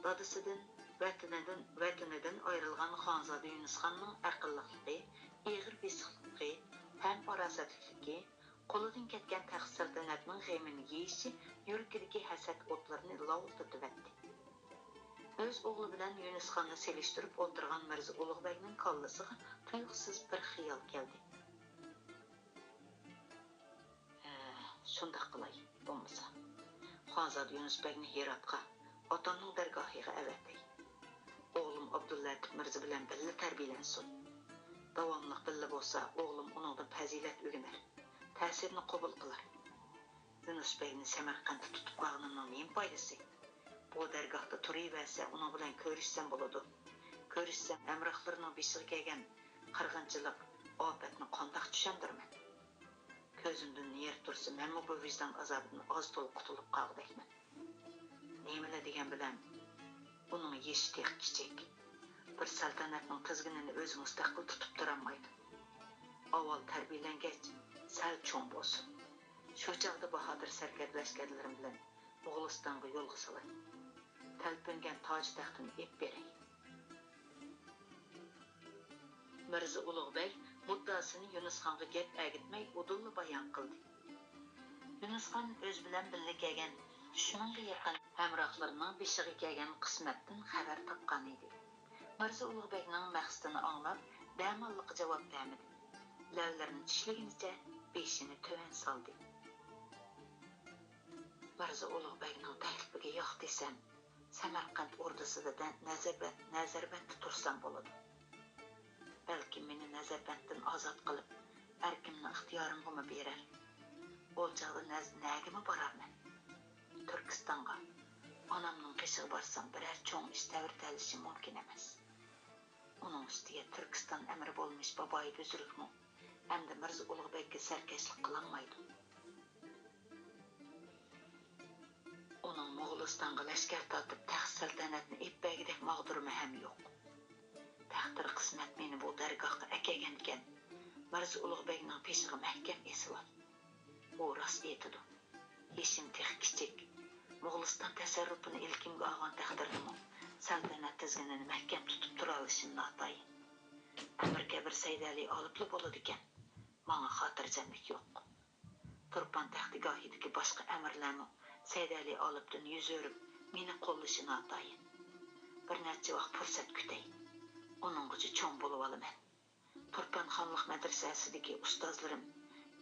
دادىسىدىن، ۋەتىنىدىن، ۋەتىنىدىن ئايرىلغان خانزادە يۇنۇسخاننىڭ ئەقىللىقلىقى، ئېغىر بېسىقلىقى، پەم-پاراسەتلىكلىكى، قولىدىن كەتكەن تەخت-سەلتەنەتنىڭ غېمىنى يېيىشى يۈرىكىدىكى ھەسەت ئوتلىرىنى لاۋۇلدىتىۋەتتى. ئۆز ئوغلى بىلەن يۇنۇسخاننى سېلىشتۇرۇپ ئولتۇرغان مىرزا ئۇلۇغ بەگنىڭ كاللىسىغا تۇيۇقسىز بىر خىيال كەلدى. ھە، شۇنداق قىلاي، بولمىسا. خانزادە يۇنۇس بەگنى ھىراتقا، ئاتامنىڭ دەرگاھىغا ئەۋەتەي. ئوغلۇم ئابدۇللەتىپ مىرزا بىلەن بىللە تەربىيەلەنسۇن. داۋاملىق بىللە بولسا، ئوغلۇم ئۇنىڭدىن پەزىلەت ئۆگىنەر، تەسىرنى قوبۇل قىلار. يۇنۇس بەگنى سەمەرقەنتتە تۇتۇپ قالغىنىمنىڭ نېمە پايدىسى؟ ئۇ دەرگاھتا تۇرۇۋەرسە، ئۇنىڭ بىلەن كۆرۈشسەم بولىدۇ. كۆرۈشسەم، ھەمراھلىرىنىڭ بېشىغا كەلگەن قىرغىنچىلىق، ئاپەتنى قانداق چۈشەندۈرىمەن؟ كۆزۈمدىن نېرى تۇرسا، مەنمۇ بۇ ۋىجدان ئازابىدىن ئاز-تولا قۇتۇلۇپ قالغۇدەكمەن. نېمىلا دېگەن بىلەن، ئۇنىڭ يېشى تېخى كىچىك. بىر سەلتەنەتنىڭ تىزگىنىنى ئۆزى مۇستەقىل تۇتۇپ تۇرالمايدۇ. ئاۋۋال تەربىيەلەنگەچ، سەل چوڭ بولسۇن. شۇ چاغدا باھادىر سەركەردە لەشكەرلىرىم بىلەن موغۇلىستانغا يولغا سالاي. تەلپۈنگەن تاج تەختىنى ئېلىپ بېرەي. مىرزا ئۇلۇغ بەگ مۇددىئاسىنى يۇنۇسخانغا گەپ ئەگىتمەي ئۇدۇللا بايان قىلدى. يۇنۇسخان ئۆزى بىلەن بىللە كەلگەن ئۈچ مىڭغا يېقىن ھەمراھلىرىنىڭ بېشىغا كەلگەن قىسمەتتىن خەۋەر تاپقان ئىدى. مىرزا ئۇلۇغ بەگنىڭ مەقسىتىنى ئاڭلاپ، دەماللىققا جاۋاب بەرمىدى. لەۋلىرىنى چىشلىگىنىچە بېشىنى تۆۋەن سالدى. مىرزا ئۇلۇغ بەگنىڭ تەكلىپىگە ياق دېسەم، سەمەرقەنت ئوردىسىدا دە-، نەزەربەند-، نەزەربەندتە تۇرسام بولىدۇ. بەلكىم مېنى نەزەربەندتىن ئازاد قىلىپ، ئەركىمنى ئىختىيارىمغىمۇ بېرەر. ئۇ چاغدا نەز-، نەگىمۇ بارارمەن؟ تۈركىستانغا. ئانامنىڭ قېشىغا بارسام، بىرەر چوڭ ئىش تەۋرىتەلىشىم مۇمكىن ئەمەس. ئۇنىڭ ئۈستىگە تۈركىستان ئەمىرى بولمىش بابايى بۈزرۈكمۇ ئەمدى مىرزا ئۇلۇغ بەگكە سەركەشلىك قىلالمايدۇ. ئۇنىڭ موغۇلىستانغا لەشكەر تارتىپ، تەخت سەلتەنەتنى ئېلىپ بەرگۈدەك ماغدۇرىمۇ ھەم يوق. تەقدىر قىسمەت مېنى بۇ دەرگاھقا ئەكەلگەنىكەن، مىرزا ئۇلۇغ بەگنىڭ پېشىغا مەھكەم ئېسىلار. ئۇ راست ئېيتىدۇ. يېشىم تېخى كىچىك. موغۇلىستان تەسەررۇپىنى ئىلكىمگە ئالغان تەقدىردىمۇ سەلتەنەت تىزگىنىنى مەھكەم تۇتۇپ تۇرالىشىم ناتايىن. ئەمىر كەبىر سەيدەلى ئالىپلا بولىدىكەن. ماڭا خاتىرجەملىك يوق. تۇرپان تەختىگاھىدىكى باشقا ئەمىرلەرمۇ سەيدەلى ئالىپتىن يۈز ئۆرۈپ، مېنى قوللىشى ناتايىن. بىر نەچچە ۋاق پۇرسەت كۈتەي. ئۇنىڭغىچە چوڭ بولۇۋالىمەن. تۇرپان خانلىق مەدرىسەسىدىكى ئۇستازلىرىم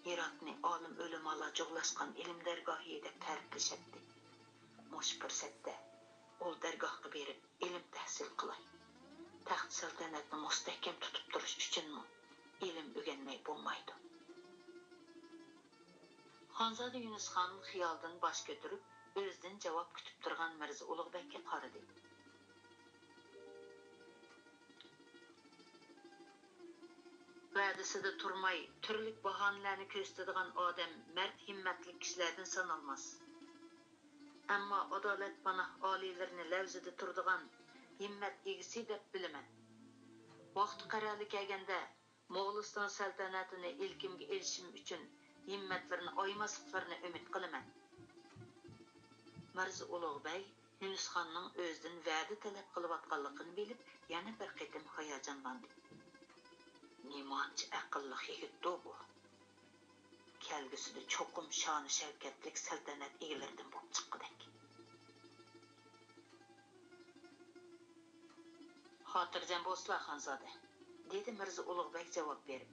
ھىراتنى ئالىم ئۆلىمالار جۇغلاشقان ئىلىم دەرگاھى دەپ تەرىپلىشەتتى. مۇشۇ پۇرسەتتە ئۇل دەرگاھقا بېرىپ، ئىلىم تەھسىل قىلاي. تەخت سەلتەنەتنى مۇستەھكەم تۇتۇپ تۇرۇش ئۈچۈنمۇ ئىلىم ئۆگەنمەي بولمايدۇ. خانزادە يۈنۈسخان خىيالدىن باش كۆتۈرۈپ، ئۆزىدىن جاۋاب كۈتۈپ تۇرغان مىرزا ئۇلۇغبەگكە قارىدى. ۋەدىسىدە تۇرماي، تۈرلۈك باھانىلەرنى كۆرسىتىدىغان ئادەم مەرد ھىممەتلىك كىشىلەردىن سانالماس. ئەمما ئادالەت پاناھ ئالىيلىرىنى لەۋزىدە تۇرىدىغان ھىممەت ئىگىسى دەپ بىلىمەن. ۋاقتى قەرەلى كەلگەندە، موغۇلىستان سەلتەنىتىنى ئىلكىمگە ئېلىشىم ئۈچۈن ھىممەتلىرىنى ئايىماسلىقلىرىنى ئۈمىد قىلىمەن. مىرزا ئۇلۇغ بەگ يۈنۈسخاننىڭ ئۆزىدىن ۋەدە تەلەپ قىلىۋاتقانلىقىنى بىلىپ، يەنە بىر قېتىم ھاياجانلاندى. نېمانچە ئەقىللىق يىگىتتۇ بۇ! كەلگۈسىدە چوقۇم شانۇ شەۋكەتلىك سەلتەنەت ئىگىلىرىدىن بولۇپ چىققۇدەك. خاتىرجەم بولسىلا، خانزادە، دېدى مىرزا ئۇلۇغ بەگ جاۋاب بېرىپ.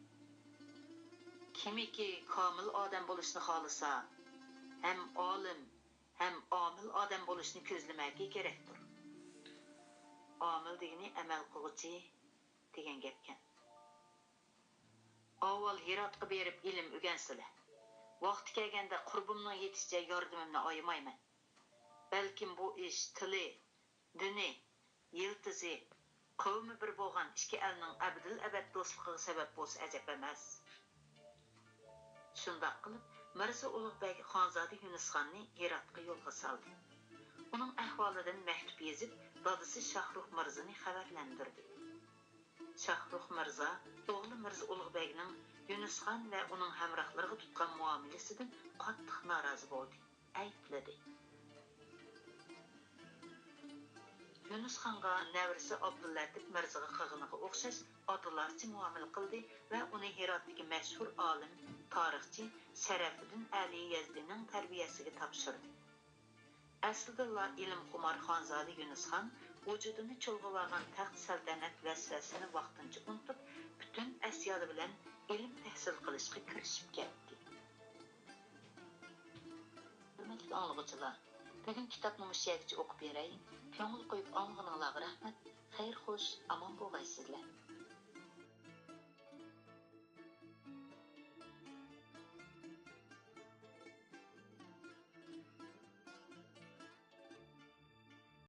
كىمكى كامىل ئادەم بولۇشنى خالىسا، ھەم ئالىم، ھەم ئامىل ئادەم بولۇشنى كۆزلىمەكى كېرەكتۇر. ئامىل دېگىنى ئەمەل قىلغۇچى دېگەن گەپكەن. ئاۋۋال ھىراتقا بېرىپ ئىلىم ئۆگەنسىلە. ۋاقتى كەلگەندە قۇربۇمنىڭ يېتىشىچە ياردىمىمنى ئايىمايمەن. بەلكىم بۇ ئىش تىلى، دىنى، يىلتىزى، قەۋمى بىر بولغان ئىككى ئەلنىڭ ئەبەدىل ئەبەد دوستلۇقىغا سەۋەب بولسا ئەجەب ئەمەس. شۇنداق قىلىپ، مىرزا ئۇلۇغ بەگ خانزادە يۈنۈسخاننى ھىراتقا يولغا سالدى. ئۇنىڭ ئەھۋالىدىن مەكتۇپ يېزىپ، دادىسى شاھرۇخ مىرزىنى خەۋەرلەندۈردى. شاھرۇخ مىرزا ئوغلى مىرزا ئۇلۇغ بەگنىڭ يۈنۈسخان ۋە ئۇنىڭ ھەمراھلىرىغا تۇتقان مۇئامىلىسىدىن قاتتىق نارازى بولدى، ئەيىبلىدى. يۈنۈسخانغا نەۋرىسى ئابدۇللەتىپ مىرزىغا قىلغىنىغا ئوخشاش ئاتىلارچە مۇئامىلە قىلدى ۋە ئۇنى ھىراتتىكى مەشھۇر ئالىم، تارىخچى شەرەپىدىن ئەلى يەزدىنىڭ تەربىيەسىگە تاپشۇردى. ئەسلىدىنلا ئىلىمخۇمار خانزادە يۈنۈسخان ۋۇجۇدىنى چۇلغىۋالغان تەخت سەلتەنەت ۋەسۋەسىسىنى ۋاقتىنچە ئۇنتۇپ، پۈتۈن ئەس-يادى بىلەن ئىلىم تەھسىل قىلىشقا كىرىشىپ كەتتى. ھۆرمەتلىك ئاڭلىغۇچىلار، بۈگۈن كىتابنى مۇشۇ يەرگىچە ئوقۇپ بېرەي. كۆڭۈل قويۇپ ئاڭلىغىنىڭلارغا رەھمەت. خەير خوش، ئامان بولغايسىزلەر.